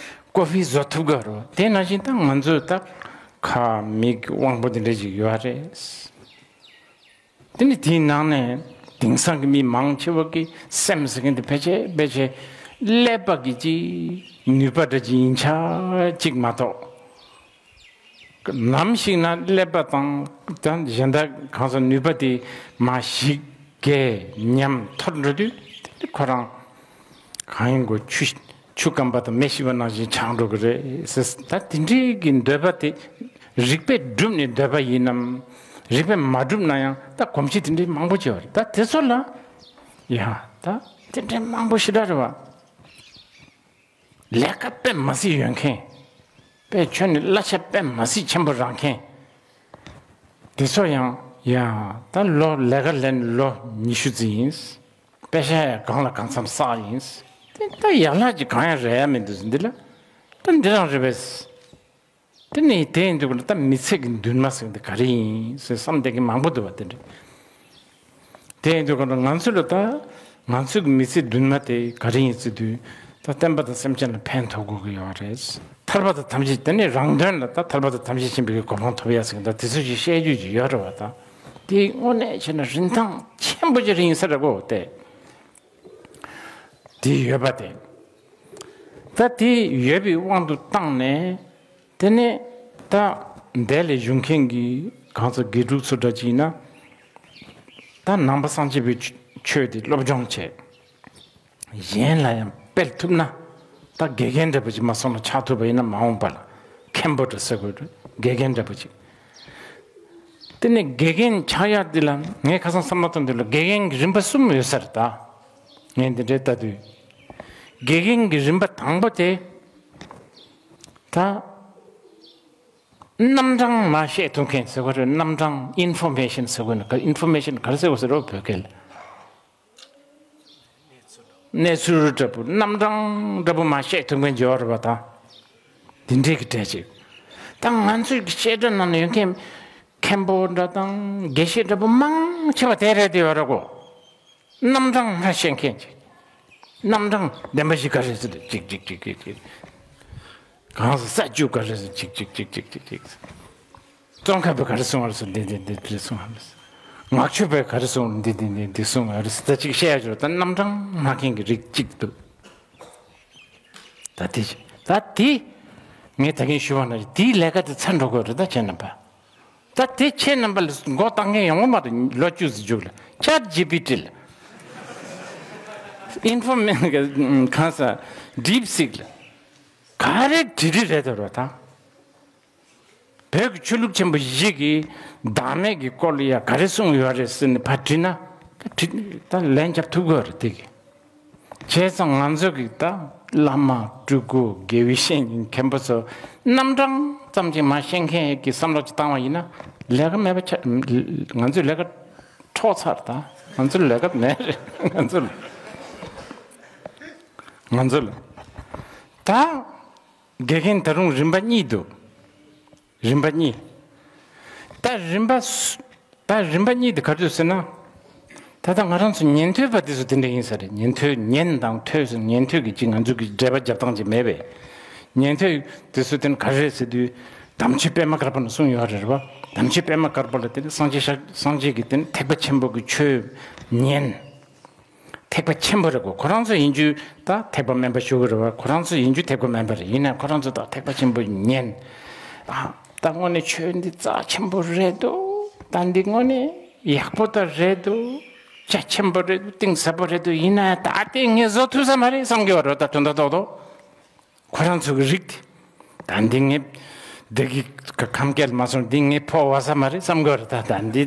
ཀོ་ཧྥི་བཟོ་ཐུབ་ག་རོ། དེ་ནང་བཞིན་ད་ང་ཚོ་ད་ཁ་མིག་དབང་པོ་དེ་འདྲ་ཅིག་ཡོད་རེད། དེ་ནི་དེའི་ནང་ནས་དེང་སང་གི་མི་མང་ཆེ་བ་གི་སེམས་ཟེར་མཁན་དེ་ཕལ་ཆེར་ཕལ་ཆེར་ཀླད་པ་གི་ཅིག་ནུས་པ་འདྲ་ཅིག་ཡིན་ཆ་ཅིག་མ་གཏོགས། ནམ་ཞིག་ན་ཀླད་པ་དང་ད་གཞན་དག་གང་ཟག་ནུས་པ་དེ་མར་ཞིག་གེ་ཉམས་འཐོར་འགྲོ་དུས། ཁོ་རང་གང་ཡིན་གོ། ཆུ་ཆུ་སྐམ་པ་དང་མེ་ཤི་བ་ནང་བཞིན་ཆགས་འགྲོ་གི་རེད་ཟེར། ད་དེ་འདྲའི་གི་འདོད་པ་དེ་རིགས་པས་བསྒྲུབས་ནས་འདོད་པ་ཡིན་ནམ། རིགས་པས་མ་བསྒྲུབས་ན་ཡང་ད་གོམས་གཤིས་དེ་འདྲའི་མང་པོ་བྱས་པ་རེད། ད་དེ་ཚོ་ལ་ཡ་ད་དེ་འདྲའི་མང་པོ་ཞེ་དྲག་རེད་བ། ལས་ཀ་དཔེ་མ་སྲིད་ཡོད་མཁན། དཔེ་ཁྱོན་ནས་གླ་ཆ་དཔེ་མ་སྲིད་ཆེན་པོ་རག་མཁན། དེ་ཚོ་ཡང་ཡ་ད་ལོ་ལས་ཀ་ལས་ནས་ལོ་ཉི་ཤུ་ཙམ་ཡིན། པེ་ཤ་ཡང་གང་ལ་གང་འཚམ་བསགས་ཡིན། དེ་ད་ཡག་ལྷག་ཅིག་གང་ཡང་རེད་ཡ་མི་འདུག་འདི་ལ། ད་འདི་རང་རེད་པས། དེ་ནས་དེ་ཡིན་དུས་ཀྱང་ད་མི་ཚེ་གི་འདུན་མ་ཟེར་འདི་ག་རེ་ཡིན་ཟེར་བསམ་བསྡད་མཁན་མང་པོ་འདུག་བ། དེ་འདྲ། དེ་ཡིན་དུས་ཀྱང་ང་ཚོ་ལ་ད་ང་ཚོ་གི་མི་ཚེ་འདུན་མ་དེ་ག་རེ་ཡིན་ཟེར་དུས། ད་བསྟན་པ་དང་སེམས་ཅན་ལ་ཕན་ཐོགས་དགོས་ཀྱི་ཡོད་རེད། ཐར་པ་དང་ཐམས་ཅད་དེ་ནས་རང་དོན་ལ་ད་ཐར་པ་དང་ཐམས་ཅད་མཁྱེན་པའི་གོ་འཕང་ཐོབ་ཡ་ཟེར་གྱི་འདུག་དེ་ཚོ་ཞིག་བཤད་རྒྱུ་ཅིག་ཡོད་རེད་བ། ད་དེ་དངོས་གནས་བྱས་ན་རིན་ཐང་ཆེན་པོ་ཅིག་རེད་ཡིན་ས་རེད་གོ། དེ་དེ་ཡོད་པ་དེ། ད་དེ་ཡོད་པའི་དབང་དུ་བཏང་ནས། དེ་ནས་ད་འདས་ལས་བཞུགས་མཁན་གྱི་གང་ཟག་དགེ་ཕྲུག་ཚོ་འདྲ་ཅིག་ཡིན་ན། ད་ནང་པ་སངས་རྒྱས་པའི་ཆོས་དེ་སློབ་སྦྱོང་བྱས། གཞན་ལ་ཡང་སྤེལ་ཐུབ་ན། ད་དགེ་རྒན་འདྲ་པོ་ཅིག་མ་སོང་ན་ཆགས་ཐུབ་པ་ཡིན་ན། མ་འོངས་པ་ལ་མཁན་པོ་འདྲ་ཟེར་དགོས་རེད། དགེ་རྒན་འདྲ་པོ་ཅིག་དེ་ནས་དགེ་རྒན་ཆགས་ཡག་འདི་ལ་ངས་ཁ་སང་བསམ་བློ་བཏང་དུས་ལ་དགེ་རྒན་གྱི་རིམ་པ་གསུམ་ཡོད་ས་རེད། ད་ངས་འདི་འདྲའི་ལྟ་དུས། དགེ་རྒན་གྱི་རིམ་པ་དང་པོ་དེ། ད་རྣམ་གྲངས་མར་བཤད་ཐུབ་མཁན་ཟེར་བ་རེད། རྣམ་གྲངས་ཨིན་ཕོར་མེ་ཤན་ཟེར་བ་ན། ཨིན་ཕོར་མེ་ཤན་ག་རེ་ཟེར་བ་ཟེར་རོ་བོད་སྐད་ལ། གནས་ཚུལ་འདྲ་པོ་རྣམ་གྲངས་འདྲ་པོ་མར་བཤད་ཐུབ་མཁན་ཅིག་ཡོད་རེད་པ། ད་དེ་འདྲའི་གི་གྲས་ཅིག་ད་ང་ཚོའི་གི་བཤད་གྲྭ་ནང་ན་ཡོད་མཁན་མཁན་པོ་འདྲ་དང་དགེ་བཤེས་འདྲ་པོ་མང་ཆེ་བ་དེ་རེད་དེ་ཡོད་རེད་གོ། རྣམ་གྲངས་མར་བཤད་མཁན་ཅིག་རྣམ་གྲངས་བདེན་པ་བཞི་ག་རེ་ཟེར་ཅིག་ཅིག་ཅིག་ཅིག་ཅིག་གང་ཟག་ས་བཅུ་ག་རེ་ཟེར་ཅིག་ཅིག་ཅིག་ཅིག་ཅིག་ཅིག་ཙོང་ཁ་པས་ག་རེ་གསུངས་པ་རེད་ཟེར། འདི་འདི་འདི་འདི་གསུངས་པ་རེད་ཟེར། ངག་ཆོས་པས་ག་རེ་གསུངས། འདི་འདི་འདི་འདི་གསུངས་པ་རེད་ཟེར། ད་ཅིག་བཤད་ཡ་ཅོ། ད་རྣམ་གྲངས་མ་མཁན་གྱི་རིགས་གཅིག་འདུག་ད་དེ་ད་དེ་ངས་ད་གིན་ཞུ་བ་ན་དེའི་ལས་ཀ་དེ་ཚར་འགྲོ་དགོས་རེད། ད་ཁྱེད་རྣམ་པ། ད་དེ་ཁྱེད་རྣམ་པ་ལ་མགོ་བཏང་མཁན་ཡོང་གི་མ་རེད། ལོ་བཅུ་ཙམ་མཇུག་ལ་ཆེ་ཊི་ཇི་པི་ཊི་ལ། ཨིན་ཕོར་མེ་གང་ཟག་ཌིབ་སིག་ལ་ག་རེ་དྲི་དྲི་རེད་དོ་རོ་ད། བོད་ཀྱི་ཆོས་ལུགས་ཆེན་པོ་བཞི་གི་བདག་མེད་ཀྱི་སྐོར་ལ་ཡ་ག་རེ་གསུངས་ཡོད་རེད་ཟེར་ནས་ཕར་དྲིས་ན། ད་དྲི་ད་ལན་རྒྱབ་ཐུབ་ཀྱི་རེད་དེ་གི། བྱས་ཙང་ང་ཚོ་གི་ད་བླ་མ་སྤྲུལ་སྐུ་དགེ་བའི་བཤེས་གཉེན་མཁན་པོ་ཚོ་རྣམ་གྲངས་ཙམ་ཅིག་མར་བཤད་མཁན་གྱི་བསམ་བློ་ཅིག་བཏང་བ་ཡིན་ན། ལས་ཀ་མེད་པ་ཆགས། ང་ཚོའི་ལས་ཀ་འཕྲོག་ཚར། ད་ང་ཚོའི་ལས་ཀ་མེད་རེད། ང་ཚོ་ལ་ང་ཚོ་ལ་ད། དགེ་རྒན་ད་རུང་རིམ་པ་གཉིས་འདུག་རིམ་པ་གཉིས། ད་རིམ་པ་སུ་ད་རིམ་པ་གཉིས་དེ་ག་རེ་ཟེར་ན། ད་ལྟ་ང་རང་ཚོ་ཉན་ཐོས་པ་དེ་ཚོ་དེ་འདྲ་ཡིན་ས་རེད། ཉན་ཐོས་ཉན་དང་ཐོས་ཟེར། ཉན་ཐོས་ཀྱི་ཅིག་ང་ཚོ་གི་འགྲེལ་པ་རྒྱབ་སྟངས་ཅིག་མེད་པས། ཉན་ཐོས་དེ་ཚོ་དེ་ནི་ག་རེ་རེད་ཟེར་དུས། དམ་ཆོས་པད་མ་དཀར་པོ་ནས་གསུངས་ཡོད་རེད་པ། དམ་ཆོས་པད་མ་དཀར་པོ་ལ་དེ་ནི་སངས་རྒྱས་ཤཱཀྱ་སངས་རྒྱས་ཀྱི་དེ་ནི་ཐེག་པ་ཆེན་པོ་གི་ཆོས་ཉན། ཐེག་པ་ཆེན་པོ་རེད་གོ། ཁོ་རང་ཚོ་ཡིན་རྒྱུ་ད་ཐེག་པ་དམན་པ་ཞུ་གི་རེད་བ། ཁོ་རང་ཚོ་ཡིན་རྒྱུ་ཐེག་པ་དམན་པ་རེད། ཡིན་ན་ཁོ་རང་ཚོ་ད་ཐེག་པ་ཆེན་པོ་ཉན། ཨ་ད་དངོས་གནས་ཆོས་འདི་རྩ་ཆེན་པོ་རེད་འདུག་ད་འདི་དངོས་གནས་ཡག་པོ་ད་རེད་འདུག་རྒྱ་ཆེན་པོ་རེད་འདུག་གཏིང་ཟབ་པོ་རེད་འདུག་ཡིན་ན་ད་ལྟའི་ངས་བཟོ་ཐུབ་ས་མ་རེད་བསམ་གི་བ་རེད། ད་དོན་དག་ཏོག་ཏོག་ཁོ་རང་ཚོ་གི་རིགས་དེ། ད་འདི་ངས་བདེ་གི་ཁམས་སྐད་མ་སོང་། འདི་ངས་ཕོ་བ་ས་མ་རེད་བསམ་གི་བ་རེད། ད་ད་འདི་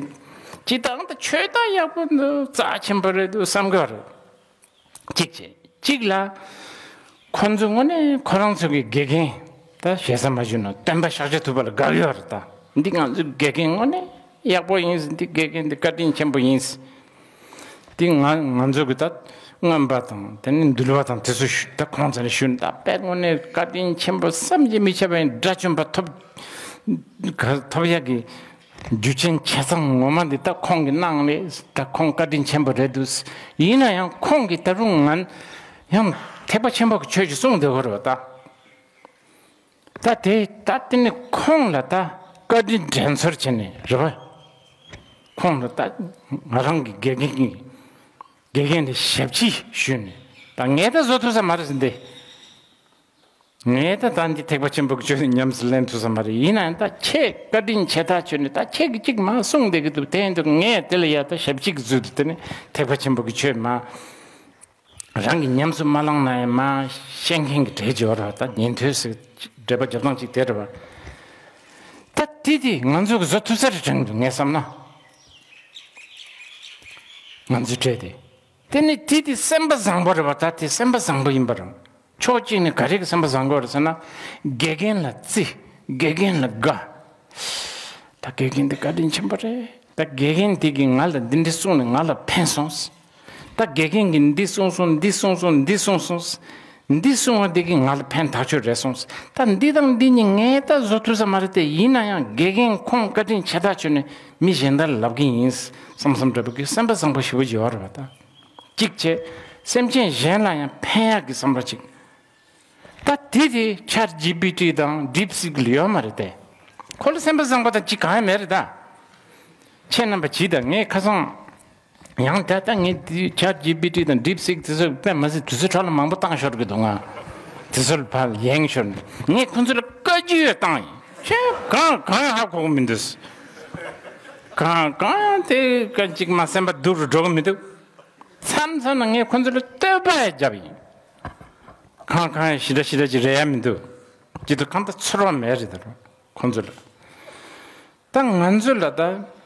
ཅི་ལྟར་ད་ཆོས་ད་ཡག་པོ་འདུག་རྩ་ཆེན་པོ་རེད་འདུག་བསམ་གི་བ་རེད། གཅིག་བྱས་གཅིག་ལ། ཁོ་ཚོ་དངོས་གནས་ཁོ་རང་ཚོ་གི་དགེ་རྒན་ད་ཞེ་ས་མ་ཞུ་ན་སྟོན་པ་ཤཱཀྱ་ཐུབ་པ་ལ་དགའ་གི་བ་རེད། ད་འདི་ང་ཚོའི་དགེ་རྒན་དངོས་གནས་ཡག་པོ་ཡིན། འདི་དགེ་རྒན་འདི་བཀའ་དྲིན་ཆེན་པོ་ཡིན། དེ་ང་ང་ཚོ་གི་ད་རྔོན་པ་དང་དེ་ནས་འདུལ་བ་དང་དེ་ཚོ་ཞུ་ད་ཁོང་ཚོ་ནས་ཞུ་ན་ད་དཔེ་དངོས་གནས་བཀའ་དྲིན་ཆེན་པོ་བསམ་གྱིས་མི་ཁྱབ་པ་ཡིན། དགྲ་བཅོམ་པ་ཐོབ་ག་ཐོབ་ཡག་གི་རྒྱུ་རྐྱེན་ཆ་ཚང་ངོ་མ་འདི་ད་ཁོང་གི་གནང་ལས་ད་ཁོང་བཀའ་དྲིན་ཆེན་པོ་རེད་འདུག་ཡིན་ན་ཡང་ཁོང་གིས་ད་རུང་ང་ཡང་ཐེག་པ་ཆེན་པོ་གི་ཆོས་ཅིག་གསུངས་བསྡད་ཡོད་རེད་བ་ད། ད་དེ་ད་དེ་ནི་ཁོང་ལ་ད་བཀའ་དྲིན་དྲན་ཚོར་བྱས་ནས་རེད་བ། ཁོང་ལ་ད་ང་རང་གི་དགེ་རྒན་གྱི་དགེ་རྒན་དེ་ཞབས་ཕྱི་ཞུས་ནས། ད་ངས་ད་བཟོ་ཐུབ་ས་མ་རེད་ཟེར་འདི། ངས་ད་ད་འདི་ཐེག་པ་ཆེན་པོ་གི་ཆོས་ཉམས་སུ་ལེན་ཐུབ་ས་མ་རེད། ཡིན་ན་ཡང་ད་ཁྱེད་བཀའ་དྲིན་ཆེ་ཐག་ཆོད་ནས་ད་ཁྱེད་ཀྱིས་གཅིག་མ་གསུངས་བསྡད་ཀྱི་འདུག་དེ་ཡིན་དུས་ངས་དེ་ལ་ཡ་ད་ཞབས་ཕྱི་གི་ཚུལ་དུ་དེ་ནི་ཐེག་པ་ཆེན་པོ་གི་ཆོས་མ། རང་གིས་ཉམས་སུ་མ་བླངས་ན་ཡང་མ་ཤེས་མཁན་གྱི་གྲས་ཅིག་ཡོད་རེད་བ། ད་ཉན་ཐོས་ཟེར་འགྲེལ་པ་རྒྱབ་སྟངས་ཅིག་དེ་རེད་བ། ད་དེ་དེ་ང་ཚོ་གིས་བཟོ་ཐུབ་ས་རེད་དྲན་གྱི་འདུག་ངས་བསམ་ན། ང་ཚོའི་གྲས་དེ། དེ་ནི་དེ་དེ་སེམས་པ་བཟང་པོ་རེད་བ། ད་དེ་སེམས་པ་བཟང་པོ་ཡིན་པ་རེད། ཕྱོགས་གཅིག་ནས་ག་རེ་གི་སེམས་པ་བཟང་པོ་རེད་ཟེར་ན། དགེ་རྒན་ལ་བརྩི། དགེ་རྒན་ལ་དགའ། ད་དགེ་རྒན་དེ་བཀའ་དྲིན་ཆེན་པོ་རེད། ད་དགེ་རྒན་དེ་གིས་ང་ལ་འདི་འདྲ་གསུངས་ནས་ང་ལ་ཕན་སོང་། ད་དགེ་རྒན་གྱིས་འདི་གསུངས་སོང་། འདི་གསུངས་སོང་། འདི་གསུངས་སོང་། འདི་གསུང་བ་འདི་གིས་ང་ལ་ཕན་ཐག་ཆོད་རེད་སོང་། ད་འདི་དང་འདི་གཉིས་ངས་ད་བཟོ་ཐུབ་ས་མ་རེད་དེ། ཡིན་ན་ཡང་དགེ་རྒན་ཁོང་བཀའ་དྲིན་ཆེ་ཐག་ཆོད་ནས་མི་གཞན་དག་ལ་ལབ་གི་ཡིན་བསམ་བསམ་འདྲ་པོ་གི་སེམས་པ་བཟང་པོ་ཞེ་པོ་ཅིག་ཡོད་རེད་བ། ད་གཅིག་བྱས། སེམས་ཅན་གཞན་ལ་ཡང་ཕན་ཡག་གི་བསམ་པ་གཅིག། ད་དེ་དེ་ཆེ་ཇི་པི་ཊི་དང་ཌིབ་སིག་ལ་ཡོད་མ་རེད་དེ། ཁོ་ལ་སེམས་པ་བཟང་པོ་དང་གཅིག་གང་ཡང་མེད་རེད་ད། ཁྱེད་རྣམ་པ་གྱིས་ད་ངས་ཁ་སང་། ཡང་ད་ལྟ་ངས་དེ་ཆེ་ཇི་པི་ཊི་དང་ཌིབ་སིག་དེ་ཚོ་དཔེ་མ་སྲིད་དུས་ཚོད་འཕྲོ་བརླག་མང་པོ་བཏང་ཤོར་གི་འདུག་ང་དེ་ཚོ་ལ་ཕར་ཡེངས་ཤོར་ནས། ངས་ཁོ་ཚོ་ལ་བཀའ་བཀྱོན་བཏང་ཡིན། ཁྱེད་གང་གང་ཧ་གོ་གི་མི་འདུག་གང་གང་ཡང་དེ་ག་ཅིག་མ་སེམས་པ་སྡུག་རུ་འགྲོ་གི་མི་འདུག་མཚམས་མཚམས་ན་ངས་ཁོ་ཚོ་ལ་བསྟོད་པ་ཡང་བརྒྱབ་ཡིན། གང་གང་ཡང་ཞེ་དྲག་ཞེ་དྲག་ཅིག་རེད་ཡ་མི་འདུག་ཅི་ཐུབ་གང་ལྟར་ཚོར་བ་མེད་རེད་ད་རུང་ཁོ་ཚོ་ལ། ད་ང་ཚོ་ལ་ད་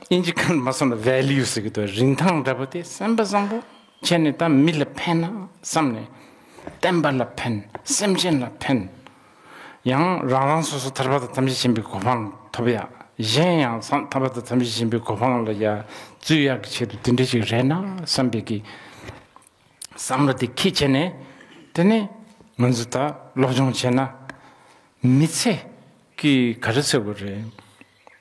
དབྱིན་ཇི་སྐད་མ་སོང་ན་ཝེ་ལིའུ་ཟེར་གི་འདུག་རིན་ཐང་འདྲ་པོ་དེ་སེམས་པ་བཟང་པོ་བྱས་ནས་ད་མི་ལ་ཕན་ན་བསམ་ནས། བསྟན་པ་ལ་ཕན། སེམས་ཅན་ལ་ཕན། ཡང་རང་རང་སོ་སོ་ཐར་པ་དང་ཐམས་ཅད་མཁྱེན་པའི་གོ་འཕང་ཐོབ་ཡ། གཞན་ཡང་ཐར་པ་དང་ཐམས་ཅད་མཁྱེན་པའི་གོ་འཕང་ལ་ཡ་བཙུད་ཡག་གི་ཆེད་དུ་དེ་འདྲ་ཞིག་རེད་ན་བསམ་པའི་གི་བསམ་བློ་དེ་འཁྱེར་བྱས་ནས། དེ་ནས་ང་ཚོ་ད་སློབ་སྦྱོང་བྱས་ན། མི་ཚེ་གི་ག་རེ་ཟེར་དགོས་རེད།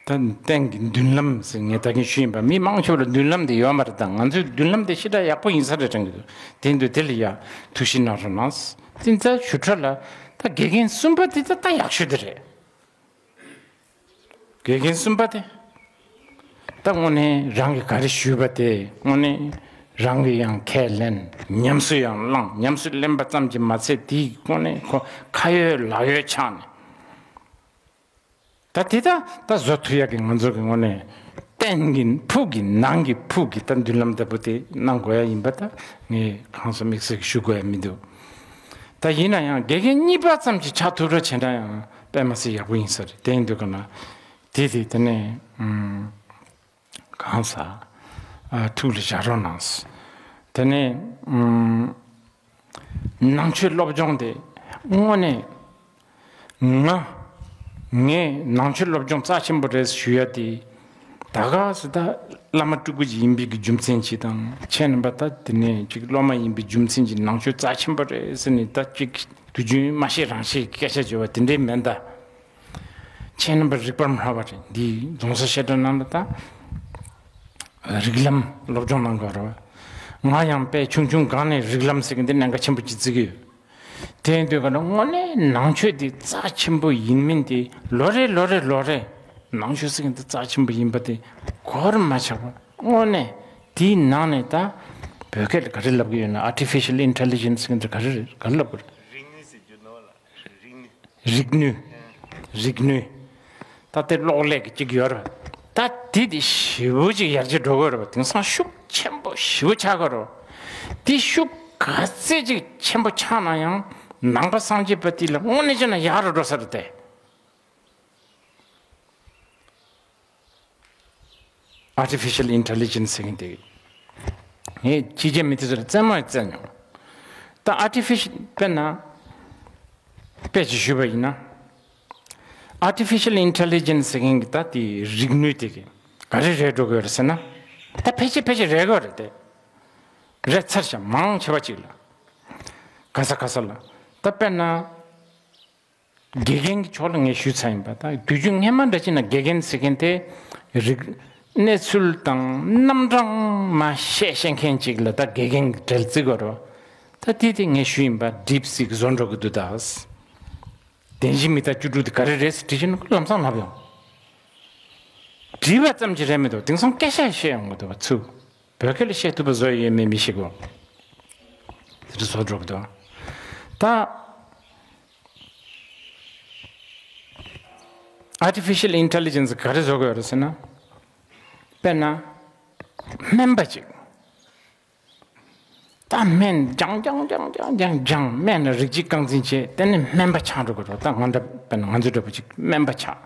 ད་གཏན་གྱི་མདུན་ལམ་ཟེར་ངས་ད་གིན་ཞུས་ཡིན་པ། མི་མང་ཆེ་བ་ལ་མདུན་ལམ་དེ་ཡོད་མ་རེད། ད་ང་ཚོའི་མདུན་ལམ་དེ་ཞེ་དྲག་ཡག་པོ་ཡིན་ས་རེད་དྲན་གྱི་འདུག་དེ་འདུག་དེ་ལ་ཡ་ཐུགས་ཞིབ་གནང་རོགས་གནང་། དེ་ཚ་ཞུ་ཁྲ་ལ་ད་དགེ་རྒན་གསུམ་པ་དེ་ད་ད་ཡག་ཤོས་དེ་རེད། དགེ་རྒན་གསུམ་པ་དེ། ད་དངོས་གནས་རང་གིས་ག་རེ་ཞུས་པ་དེ་དངོས་གནས་རང་གིས་ཡང་ཁས་ལེན། ཉམས་སུ་ཡང་བླངས། ཉམས་སུ་ལེན་པ་ཙམ་གྱིས་མ་ཚད་དེའི་དངོས་གནས་ཁོ་ཁ་ཡོད་ལག་ཡོད་ཆགས་ནས། ད་དེ་ད་ད་བཟོ་ཐུབ་ཡག་གི་ང་ཚོ་གི་དངོས་གནས་སྟེང་གི་ཕུགས་ཀྱི་ནང་གི་ཕུགས་ཀྱི་ད་མདུན་ལམ་ལྟ་བུ་དེ་གནང་དགོས་ཡ་ཡིན་པ་ད་ངས་གང་ཟག་དམིགས་བསལ་གྱི་ཞུ་དགོས་ཡ་མི་འདུག་ད་ཡིན་ན་ཡང་དགེ་རྒན་གཉིས་པ་ཙམ་གྱིས་ཆགས་ཐུབ་རོགས་བྱས་ན་ཡང་དཔེ་མ་སྲིད་ཡག་པོ་ཡིན་ས་རེད། དེ་ཡིན་དུས་ག་ན་དེ་དེ་དེ་ནས་ཨུམ། གང་ཟག་ཨ་ཐུགས་ལ་བཞག་རོགས་གནང་། དེ་ནས་ཨུམ། ནང་ཆོས་སློབ་སྦྱོང་དེ་དངོས་གནས་ང་ངས་ནང་ཆོས་སློབ་སྦྱོང་རྩ་ཆེན་པོ་རེད་ཞུ་ཡ་དེ། ད་ག་སེ་ད་བླ་མ་སྤྲུལ་སྐུ་ཅིག་ཡིན་པའི་གི་རྒྱུ་མཚན་ཅིག་དང་། ཁྱེད་རྣམ་པ་ད་དེ་ནས་ཅིག་སློབ་མ་ཡིན་པའི་རྒྱུ་མཚན་ཅིག་ནང་ཆོས་རྩ་ཆེན་པོ་རེད་ཟེར་ནས་ད་ཅིག་དུས་རྒྱུན་མ་བཤད་རང་བཤད་ཀྱི་སྐད་ཆ་བརྗོད་པ་དེ་འདྲས་མིན་ད། ཁྱེད་རྣམ་པ་རིག་པར་སྨྲ་བ་རེད། འདི་རྫོང་སར་བཤད་གྲྭ་ནང་ལ་ད་རིགས་ལམ་སློབ་སྦྱོང་གནང་དགོས་རེད་བ། ང་ཡང་དཔེ་ཆུང་ཆུང་སྒང་ནས་རིགས་ལམ་ཟེར་གི་འདི་གནད་འགག་ཆེན་པོ་ཅིག་བརྩི་གི་ཡོད། དེ་ཡིན་དུས་ག་ན་དངོས་གནས་ནང་ཆོས་འདི་རྩ་ཆེན་པོ་ཡིན་མིན་དེ་ལོ་རེ་ལོ་རེ་ལོ་རེ་ནང་ཆོས་ཟེར་གི་འདི་རྩ་ཆེན་པོ་ཡིན་པ་དེ་གོར་མ་ཆག་པ་དངོས་གནས་དེའི་ནང་ནས་ད་བོད་སྐད་ལ་ག་རེ་ལབ་གི་ཡོད་ན། Artificial Intelligence་ཟེར་གི་འདི་ག་རེ་རེད། ག་རེ་ལབ་དགོས་རེད། རིག་ནུས། རིག་ནུས། རིག་ནུས། ད་དེ་གློག་ཀླད་ཀྱི་གཅིག་ཡོད་རེད། ད་དེ་དེ་ཞེ་པོ་ཅིག་ཡར་རྒྱས་འགྲོ་གི་རེད་བ། དེང་སང་ཤུགས་ཆེན་པོ་ཞེ་པོ་ཆགས་ཀྱི་རེད། དེ་ཤུགས་ག་ཚད་ཅིག་ཆེན་པོ་ཆགས་ན་ཡང་ནང་པ་སངས་རྒྱས་པ་དེ་ལ་དངོས་གནས་བྱས་ན་ཡག་རུ་འགྲོ་ས་རེད་དེ། Artificial Intelligence་ཟེར་མཁན་དེ། ངས་ཕྱི་རྒྱལ་མི་དེ་ཚོ་ལ་རྩེད་མོ་རྩེ་མྱོང་། ད་Artificial་དཔེར་ན། དཔེ་ཅིག་ཞུས་པ་ཡིན་ན། Artificial Intelligence་ཟེར་མཁན་གྱི་ད་དེ་རིག་ནུས་དེ་གི་ག་རེ་རེད་འགྲོ་གི་ཡོད་རེད་ཟེར་ན། ད་ཕལ་ཆེར་ཕལ་ཆེར་རེད་གི་རེད་དེ། རེད་ཚར་ཤག་མང་ཆེ་བ་ཅིག་ལ། ག་ས་ག་ས་ལ། ད་དཔེར་ན། དགེ་རྒན་གྱི་ཕྱོགས་ལ་ངས་ཞུས་ཚར་ཡིན་པ། ད་དུས་རྒྱུན་སྔན་མ་འདྲ་ཅིག་ན་དགེ་རྒན་ཟེར་མཁན་དེ་རིག་གནས་ཚུལ་དང་རྣམ་གྲངས་མ་བཤད་ཤེས་མཁན་ཅིག་ལ་ད་དགེ་རྒན་གྱི་གྲལ་བརྩི་དགོས་རེད། ད་དེ་དེ་ངས་ཞུས་ཡིན་པ། DeepSeek་བཟོ་འགྲོ་གི་འདུག་ད། བདེན་བཞི་མི་རྟག་བཅུ་དྲུག་དེ་ག་རེ་རེད་ཟེར་དྲིས་ཤེས་ན་ལམ་སང་ལབ་ཡོང་། བྲིས་པ་ཙམ་གྱིས་རེད་མི་འདུག་དེང་སང་སྐད་ཆ་བཤད་ཡོང་གི་འདུག་བ་ཚུར། བོད་སྐད་ལ་བཤད་ཐུབ་པ་བཟོ་ཡས་ཡོད་མེད་མི་ཤེས་གོ། དེ་འདྲ་བཟོ་འགྲོ་གི་འདུག་ད། Artificial Intelligence་ག་རེ་བཟོ་དགོས་རེད་ཟེར་ན། དཔེར་ན། སྨན་པ་ཅིག་ད་སྨན་སྦྱང་སྦྱང་སྦྱང་སྦྱང་སྦྱང་སྦྱང་སྨན་ལ་རིགས་གཅིག་རྐང་འཛིན་བྱས། དེ་ནས་སྨན་པ་ཆགས་འགྲོ་གི་རེད། ད་ང་འདྲ་དཔེར་ན་ང་ཚོ་འདྲ་པོ་ཅིག་སྨན་པ་ཆགས།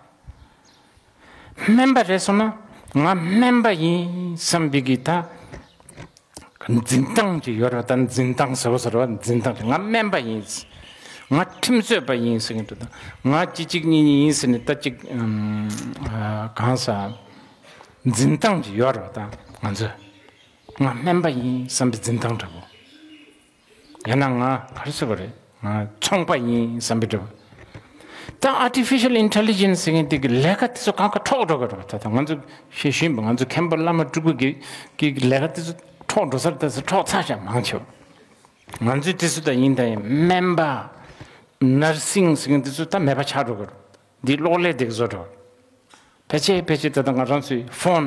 སྨན་པ་རེད་སོང་ན་ང་སྨན་པ་ཡིན་བསམ་པའི་གི་ད་འཛིན་སྟངས་ཅིག་ཡོད་རེད། ད་འཛིན་སྟངས་ཟེར་བ་ཟེར་བ་འཛིན་སྟངས་ཅིག་ང་སྨན་པ་ཡིན། ང་ཁྲིམས་རྩོད་པ་ཡིན་ཟེར་གི་འདུག་ད་ང་གཅིག་གཅིག་གཉིས་གཉིས་ཡིན་ཟེར་ནས་ད་ཅིག་ཨམ་ཨ་གང་ཟག་འཛིན་སྟངས་ཅིག་ཡོད་རེད། ད་ང་ཚོས། ང་སྨན་པ་ཡིན་བསམ་པའི་འཛིན་སྟངས་འདྲ་པོ། ཡང་ན་ང་ག་རེ་ཟེར་བ་རེད། ང་ཚོང་པ་ཡིན་བསམ་པའི་འདྲ་པོ། ད་artificial intelligence་ཟེར་མཁན་དེ་གི་ལས་ཀ་དེ་ཚོ་གང་ག་འཕྲོག་འགྲོ་གི་རེད། ད་ད་ང་ཚོ་ཞེས་ཞུས་པ་ང་ཚོ་མཁན་པོ་བླ་མ་སྤྲུལ་སྐུ་གི་གི་ལས་ཀ་དེ་ཚོ་འཕྲོག་འགྲོ་སར་དེ་ཚོ་འཕྲོག་ཚར་ཤག་མང་ཆེ་བ། ང་ཚོའི་དེ་ཚོ་ད་ཡིན་ད་ཡིན་སྨན་པ་nursing་ཟེར་མཁན་དེ་ཚོ་ད་མེད་པ་ཆགས་འགྲོ་གི་རེད། འདི་གློག་ཀླད་དེ་གི་བཟོ་འགྲོ། ཕལ་ཆེར་ཕལ་ཆེར་ད་ལྟ་ང་རང་ཚོའི་ཕོན།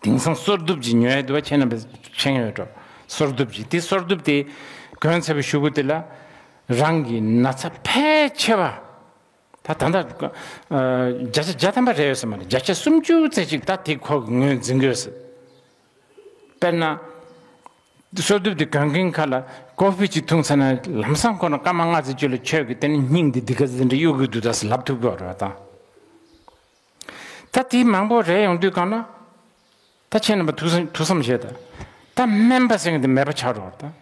དེང་སང་སོར་གདུབ་ཀྱི་ཉོ་ཡ་འདུག་བ། ཁྱེད་རྣམ་པས་མཁྱེན་ཡོད་འགྲོ། སོར་གདུབ་ཀྱི་དེ་སོར་གདུབ་དེ་གོན་ཚར་བའི་གཞུག་གུ་དེ་ལ་རང་གི་ན་ཚ་ཕལ་ཆེ་བ། ད་ད་ལྟ་ཨ་བརྒྱ་ཆ་བརྒྱ་ཐམ་པ་རེད་ཡོད་ས་མ་རེད། བརྒྱ་ཆ་སུམ་ཅུ་ཙམ་ཅིག་ད་དེ་ཁོ་གི་ངོས་འཛིན་དགོས་ཟེར། དཔེར་ན། སོར་གདུབ་དེ་གོན་མཁན་ཁ་ལ་ཀོ་ཧྥི་ཅིག་འཐུང་ཚར་ན་ལམ་སང་ཁོ་ན་སྐར་མ་ལྔ་ཙམ་ཅིག་ལ་ཁྱོད་ཀྱི་དེ་ནི་སྙིང་འདི་འདི་ག་ཙམ་འདྲ་གཡོ་གི་འདུག་ད་ཟེར་ལབ་ཐུབ་ཀྱི་ཡོད་རེད་བ་ད། ད་དེ་མང་པོ་རེད་ཡོང་དུས་གང་ན། ད་ཁྱེད་རྣམ་པ་ཐུགས་བསམ་ཐུགས་བསམ་བཞེས་དང་། ད་སྨན་པ་ཟེར་མཁན་དེ་མེད་པ་ཆགས་འགྲོ་བ་ད།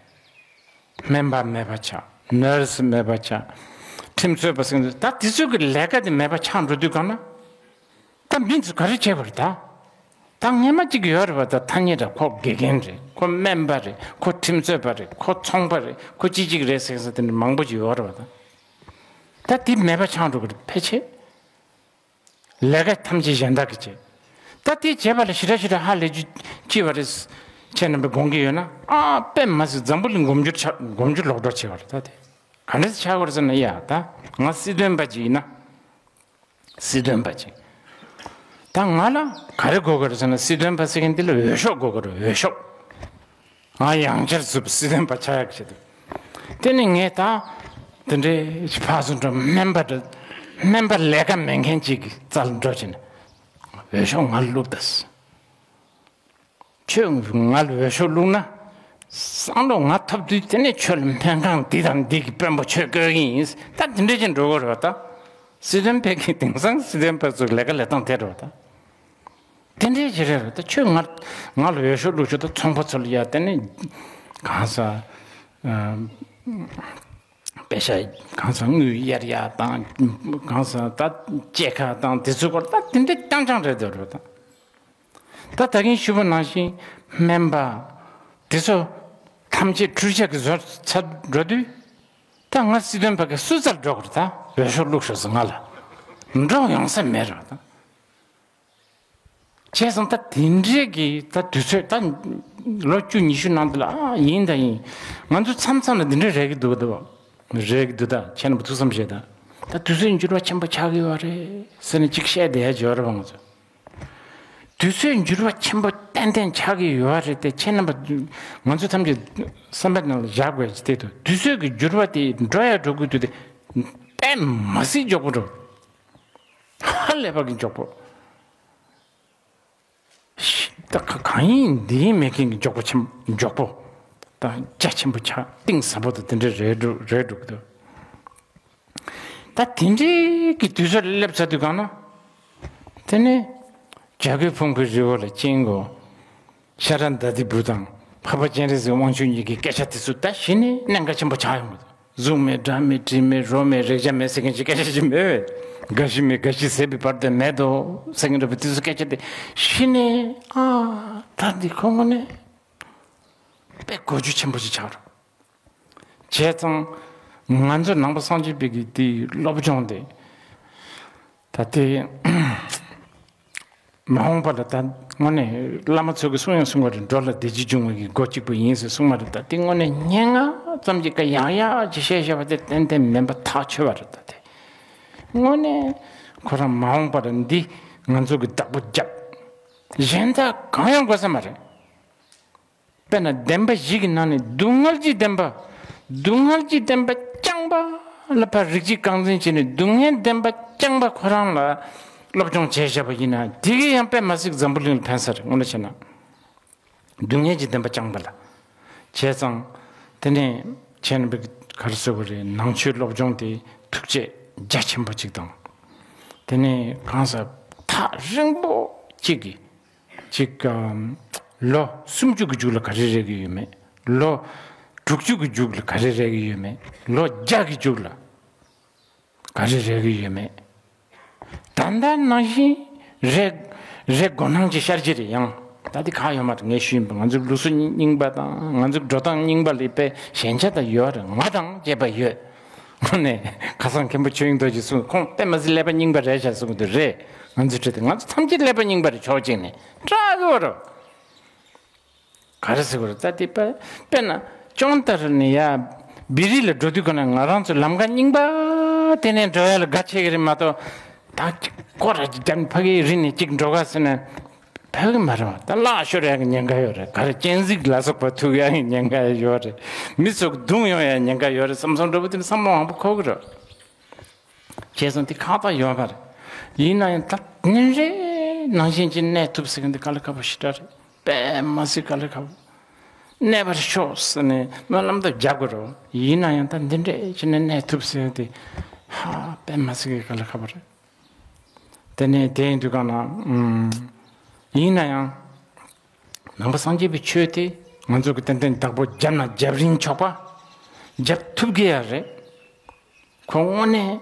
སྨན་པ་མེད་པ་ཆགས། ནར་སི་མེད་པ་ཆགས། ཁྲིམས་རྩོད་པ་ཟེར་མཁན་དེ་ད་དེ་ཚོའི་གི་ལས་ཀ་དེ་མེད་པ་ཆགས་འགྲོ་དུས་གང་ན། ད་མི་ཚོ་ག་རེ་བྱེད་པ་རེད་ད། ད་སྔས་མ་གཅིག་ཡོད་རེད་བ་ད། ཐ་སྙད་ར་ཁོ་དགེ་རྒན་རེད། ཁོ་སྨན་པ་རེད། ཁོ་ཁྲིམས་རྩོད་པ་རེད། ཁོ་ཚོང་པ་རེད། ཁོ་ཅི་གཅིག་རེད་ཟེར་ས་དེ་འདྲ་མང་པོ་ཅིག་ཡོད་རེད་བ་ད། ད་དེ་མེད་པ་ཆགས་འགྲོ་གི་རེད་ཕལ་ཆེར། ལས་ཀ་ཐམས་ཅད་གཞན་དག་གིས་བྱེད། ད་དེ་བྱེད་པ་ལ་ཞེ་དྲག་ཞེ་དྲག་ཧ་ལས་རྒྱུ་ཅི་བ་རེད། ཁྱེད་རྣམ་པས་དགོངས་ཀྱི་ཡོད་ན། ཨ་དཔེ་མ་སྲིད་འཛམ་བུ་གླིང་སྒོམ་རྒྱུར་ཆགས་སྒོམ་རྒྱུ་ལོག་འགྲོ་བྱེད་པ་རེད་ད་དེ། ག་འདྲ་ཆགས་པ་རེད་ཟེར་ན་ཡ་ད་ང་སྲིད་དོན་པ་ཅིག་ཡིན་ན། སྲིད་དོན་པ་ཅིག་ད་ང་ལ་ག་རེ་དགོས་ཀྱི་རེད་ཟེར་ན་སྲིད་དོན་པ་ཟེར་མཁན་འདི་ལ་འོས་ཤོག་དགོས་ཀྱི་རེད་འོས་ཤོག་ང་ཡང་བསྐྱར་ཟུར་སྲིད་དོན་པ་ཆགས་ཡག་ཆེད་དུ། དེ་ནི་ངས་ད་དེ་འདྲའི་ཕར་ཚུར་འགྲོ་སྨན་པ་འགྲོ་སྨན་པ་ལས་ཀ་མེད་མཁན་ཅིག་གི་རྩ་ལ་འགྲོ་བྱས་ནས་འོས་ཤོག་ང་ལ་བླུགས་ད། ཁྱོད་ང་ལ་འོས་ཤོག་བླུགས་ན། བསམ་བློ་ང་ཐོབ་དུས་དེ་ནས་ཁྱོད་ལ་སྨན་ཁང་འདི་དང་འདི་གི་དཔོན་པོ་ཁྱོད་བསྐོས་ཀྱི་ཡིན། ད་འདི་འདྲ་ཅིག་འགྲོ་གི་རེད་བ་ད། སྲིད་དོན་པའི་གི་དེང་སང་སྲིད་དོན་པ་ཚོ་ལས་ཀ་ལས་སྟངས་དེ་རེད་བ་ད། དེ་འདྲའི་ཅིག་རེད་བ་ད། ཁྱོད་ང་ང་ལ་འོས་ཤོག་བླུགས་ཆོག་ད། ཚོང་པ་ཚོ་ལ་ཡ་དེ་ནས་གང་ཟག་ཨ་པེ་ཤ་གང་ཟག་དངུལ་གཡར་ཡ་དང་གང་ཟག་ད་སྐྱེད་ཀ་དང་དེ་ཚོའི་སྐོར་ད་དེ་འདྲའི་རྐྱང་རྐྱང་རེད་འདུག་རེད་བ་ད། ད་ད་གིན་ཞུས་པ་ནང་བཞིན་སྨན་པ་དེ་ཚོ་ཐམས་ཅད་འཕྲུལ་ཆས་ཀྱིས་བཟོས་ཚར་འགྲོ་དུས། ད་ང་སྲིད་དོན་པ་གི་སུ་རྩར་འགྲོ་དགོས་རེད་ད། འོས་ཤོག་བླུགས་ཤོག་ཟེར་ང་ལ་འགྲོ་ཡོང་ས་མེད་རེད་ད། བྱས་ཙང་ད་དེ་འདྲའི་གི་ད་དུས་ཚོད་ད་ལོ་བཅུ་ཉི་ཤུ་ནང་དུ་ལ་ཨ་ཡིན་ད་ཡིན། ང་ཚོ་མཚམས་མཚམས་ལ་འདི་འདྲ་རེད་གི་འདུག་ད། རེད་གི་འདུག་ད། ཁྱེད་རྣམ་པ་ཐུགས་བསམ་བཞེས་ད། ད་དུས་ཚོད་འགྱུར་བ་ཆེན་པོ་ཆགས་ཀྱི་ཡོད་རེད་ཟེར་ནས་ཅིག་བཤད་བསྡད་ཡ་ཅིག་ཡོད་རེད་པ་ང་ཚོ། དུས་ཚོད་འགྱུར་བ་ཆེན་པོ་ཏན་ཏན་ཆགས་ཀྱི་ཡོད་རེད་དེ། ཁྱེད་རྣམ་པ་ང་ཚོ་ཐམས་ཅད་བསམ་པའི་ནང་ལ་བཞག་དགོས་ཀྱི་དེ་འདུག་དུས་ཚོད་ཀྱི་འགྱུར་བ་དེ་འགྲོ་ཡ་འགྲོ་གི་འདུག་དེ་དཔེ་མ་སྲིད་མགྱོགས་པོ་འགྲོ། ཧ་ལས་པ་གི་མགྱོགས་པོ། ཤི་ད་ག་གང་ཡིན་འདི་ཡིན་མེད་མཁན་གྱི་མགྱོགས་པོ་ཆེན་མགྱོགས་པོ། ད་རྒྱ་ཆེན་པོ་ཆགས་གཏིང་ཟབ་པོ་དང་དེ་འདྲ་རེད་འགྲོ་རེད་འགྲོ་གི་འདུག་ད་དེ་འདྲའི་གི་དུས་ཚོད་སླེབས་ཚར་དུས་གང་ན། དེ་ནས་བྱ་རྒོད་ཕུང་པོའི་རི་བོ་ལ་སྐྱེ་དགོས། ཤ་ར་དྭ་ཏིའི་བུ་དང་འཕགས་པ་སྤྱན་རས་གཟིགས་དབང་ཕྱུག་གཉིས་ཀྱི་སྐད་ཆ་དེ་ཚོ་ད་གཞི་ནས་གནད་འགག་ཆེན་པོ་ཆགས་ཡོང་གི་འདུག་གཟུགས་མེད་སྒྲ་མེད་དྲི་མེད་རོ་མེད་རེག་བྱ་མེད་ཟེར་མཁན་གྱི་སྐད་ཆ་ཅིག་མེད་པས། རྒ་ཤི་མེད་རྒ་ཤི་ཟད་པའི་བར་དུ་མེད་དོ་ཟེར་མཁན་འདྲ་པོ་དེ་ཚོ་སྐད་ཆ་དེ་གཞི་ནས་ཨ་ད་འདི་ཁོ་དངོས་གནས་དཔེ་གོ་རྒྱུ་ཆེན་པོ་ཞིག་ཆགས་རེད། བྱས་ཙང་ང་ཚོ་ནང་པ་སངས་རྒྱས་པའི་གི་དེའི་སློབ་སྦྱོང་དེ་ད་ལྟའི་མ་འོངས་པ་ལ་ད་དངོས་གནས་བླ་མ་ཚོ་གི་གསུང་ཡང་གསུང་བ་རེད། འགྲོ་ལ་བདེ་སྐྱིད་འབྱུང་བའི་གི་སྒོ་གཅིག་པུ་ཡིན་ཟེར་གསུང་བ་རེད། ད་དེ་དངོས་གནས་སྙན་ངག་ཙམ་གྱི་ཀ་ཡག་ཡག་ཅིག་བཤད་བཞག་པ་དེ་ཏན་ཏན་མིན་པ་ཐག་ཆོད་པ་རེད། ད་དེ་དངོས་གནས་ཁོ་རང་མ་འོངས་པ་ལ་འདི་ང་ཚོ་གི་བདག་པོ་རྒྱབ། གཞན་དག་གང་ཡང་དགོས་ས་མ་རེད། དཔེར་ན་བདེན་པ་བཞི་གི་ནང་ནས་སྡུག་བསྔལ་གྱི་བདེན་པ། སྡུག་བསྔལ་གྱི་བདེན་པ་རྐྱང་པ་ལ་ཕར་རིགས་གཅིག་རྐང་འཛིན་བྱས་ནས་སྡུག་བསྔལ་བདེན་པ་རྐྱང་པ་ཁོ་རང་ལ་སློབ་སྦྱོང་བྱས་བཞག་པ་ཡིན་ན་དེ་གི་ཡང་དཔེ་མ་སྲིད་འཛམ་བུ་གླིང་ལ་ཕན་ས་རེད། དངོས་གནས་བྱས་ན་སྡུག་བསྔལ་གྱི་བདེན་པ་རྐྱང་པ་ལ། བྱས་ཙང་། དེ་ནས་ཁྱེད་རྣམ་པས་ག་རེ་ཟེར་དགོས་རེད། ནང་ཆོས་སློབ་སྦྱོང་དེ་ཐུགས་རྗེ་རྒྱ་ཆེན་པོ་ཅིག་དང་། དེ་ནས་གང་ཟག་ཐག་རིང་པོ་གཅིག་གིས་གཅིག་ཨམ། ལོ་སུམ་ཅུ་གི་མཇུག་ལ་ག་རེ་རེག་གི་ཡོད་མེད། ལོ་དྲུག་ཅུ་གི་མཇུག་ལ་ག་རེ་རེག་གི་ཡོད་མེད། ལོ་བརྒྱ་གི་མཇུག་ལ་ག་རེ་རེག་གི་ཡོད་མེད། ད་ལྟ་ནང་བཞིན་རེག་རེག་དགོས་སྣང་ཅིག་ཤར་གྱི་རེད། ཡང་ད་འདི་ག་ཡོད་མ་རེད། ངས་ཞུས་ཡིན་པ། ང་ཚོའི་ལུགས་སྲོལ་རྙིང་པ་དང་ང་ཚོའི་འགྲོ་སྟངས་རྙིང་པ་ལ་དཔེ་ཞན་ཆ་དང་ཡོད་རེད། ང་དང་བཅས་པ་ཡོད། དངོས་གནས་ཁ་སང་མཁན་པོ་ཆོས་དབྱིངས་རྡོ་རྗེས་གསུངས། ཁོང་དཔེ་མ་སྲིད་ཀླད་པ་རྙིང་པ་རེད་ཤག་གསུངས་གི་འདུག་རེད། ང་ཚོའི་གྲས་དེ་ང་ཚོ་ཐམས་ཅད་ཀླད་པ་རྙིང་པ་རེད། ཕྱོགས་གཅིག་ནས་སྐྲག་གི་ཡོད་རེད། ག་རེ་ཟེར་དགོས་རེད། ད་དེ་དཔེ་དཔེར་ན་ཅོང་ཏ་རུ་ནས་ཡ་བི་རི་ལ་འགྲོ་དུས་ཀ་ན་ང་རང་ཚོ་ལམ་ཁ་རྙིང་པ་དེ་ནས་འགྲོ་ཡ་ལ་དགའ་ཆེ་གི་རེད་མ་གཏོགས། ད་ཅིག་སྐོར་ར་ཅིག་བརྒྱབ་ནས་ཕ་གིའི་རི་ནས་ཅིག་འགྲོ་ག་ཟེར་ན་ཕ་གི་མ་རེད་བ། ད་གླག་ཤོར་ཡ་གི་ཉེན་ཁ་ཡོད་རེད། ག་རེ་སྤྱན་གཟིགས་ལ་སོགས་པ་ཐུག་ཡ་གི་ཉེན་ཁ་ཡོད་རེད། མི་ཚོ་གི་རྡུང་ཡོང་ཡ་ཉེན་ཁ་ཡོད་རེད་བསམ་བསམ་འདྲ་པོ་དེ་བསམ་བློ་མང་པོ་འཁོར་གི་རེད། བྱས་ཙང་དེ་ཁག་པ་ཡོད་མ་རེད། ཡིན་ན་ཡང་ད་ཉིན་རེ་ནང་བཞིན་གྱི་གནས་ཐུབ་ཟེར་མཁན་དེ་དཀའ་ལས་ཁག་པོ་ཞེ་དྲག་རེད། དཔེ་མ་སྲིད་དཀའ་ལས་ཁག་པོ། གནས་པར་ཤོག་ཟེར་ནས་སྨོན་ལམ་དང་རྒྱག་དགོས་རེད། ཡིན་ན་ཡང་ད་འདི་འདྲས་བྱས་ནས་གནས་ཐུབ་ཟེར་དེ་ཧ་དཔེ་མ་སྲིད་ཀྱི་དཀའ་ལས་ཁག་པོ་རེད། དེ་ནས་དེ་ཡིན་དུས་གང་ན་ཨུམ། ཡིན་ན་ཡང་ནང་པ་སངས་རྒྱས་པའི་ཆོས་དེ་ང་ཚོ་གི་ཏན་ཏན་བདག་པོ་བརྒྱབ་ན་རྒྱབ་རིན་ཆོག་པ་རྒྱབ་ཐུབ་ཀྱི་ཡ་རེད། ཁོ་དངོས་གནས་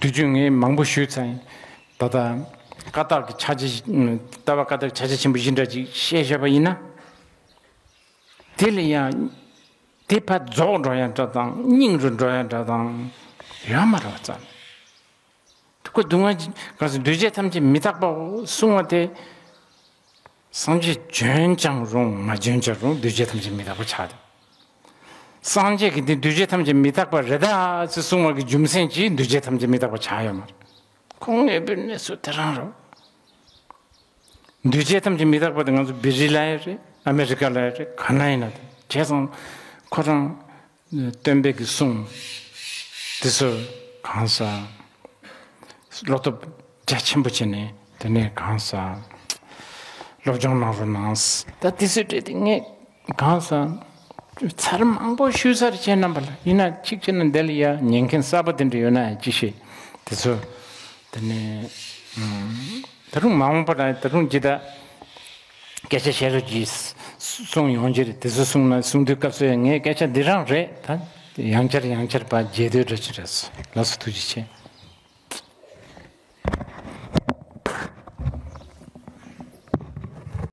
དུས་རྒྱུན་ངས་མང་པོ་ཞུས་ཚར་ཡིན། ད་ལྟ་ཀ་དག་གི་ཕྱག་རྗེས། ལྟ་བ་ཀ་དག་ཕྱག་རྗེས་ཆེན་པོ་བཞི་འདྲ་ཅིག་བཤད་བཞག་པ་ཡིན་ན། དེ་ལ་ཡང་དེ་ཕར་རྫོགས་འགྲོ་ཡ་འདྲ་དང་རྙིང་རུ་འགྲོ་ཡ་འདྲ་དང་ཡོད་མ་རེད་བ་ཙམ། ཁོ་སྡུག་བསྔལ་གྱི་ག་ཚོད་འདུས་བྱས་ཐམས་ཅད་མི་རྟག་པའོ་གསུང་བ་དེ། སངས་རྒྱས་བྱོན་ཀྱང་རུང་མ་བྱོན་ཀྱང་རུང་འདུས་བྱས་ཐམས་ཅད་མི་རྟག་པ་ཆགས་ཏེ། སངས་རྒྱས་ཀྱིས་འདི་འདུས་བྱས་ཐམས་ཅད་མི་རྟག་པ་རེད་ད་ཅེས་གསུང་བ་གི་རྒྱུ་མཚན་གྱིས་འདུས་བྱས་ཐམས་ཅད་མི་རྟག་པ་ཆགས་ཡོད་མ་རེད། ཁོང་ངེས་པའི་གནས་ཚུལ་དེ་རང་རེད། འདུས་བྱས་ཐམས་ཅད་མི་རྟག་པ་དེ་ང་ཚོ་བི་རི་ལ་ཡོད་རེད། ཨ་མེ་རི་ཀ་ལ་ཡོད་རེད། ག་ན་ཡིན་ན་དེ་བྱས་ཙང་ཁོ་རང་། སྟོན་པའི་གི་གསུང་དེ་ཚོ་གང་ཟག་བློ་སྟོབས་རྒྱ་ཆེན་པོ་བྱས་ནས་དེ་ནས་གང་ཟག་སློབ་སྦྱོང་གནང་རོགས་གནང་། ད་དེ་ཚོའི་གྲས་དེ་ངས་གང་ཟག་ཚར་མང་པོ་ཞུས་ཚར་བྱས་རྣམ་པ་ལ་ཡིན་ན་གཅིག་བྱས་ན་འདི་ལ་ཡ་ཉན་མཁན་གསར་པ་དེ་འདྲ་ཡོད་ན་ཡང་ཅི་ཤེས། དེ་ཚོ་དེ་ནས་ད་རུང་མ་འོངས་པ་ན་ད་རུང་ཇི་ལྟར། སྐད་ཆ་བཤད་རོགས་གྱིས། གསུང་ཡོང་གི་རེད། དེ་ཚོ་གསུང་ན་གསུང་དུས་སྐབས་སུ་ཡང་ངའི་སྐད་ཆ་འདི་རང་རེད་ད། ཡང་བསྐྱར་ཡང་བསྐྱར་པ་རྒྱས་སྡོད་འདྲ་ཅིག་རེད། ལགས་སོ་ཐུགས་རྗེ་ཆེ།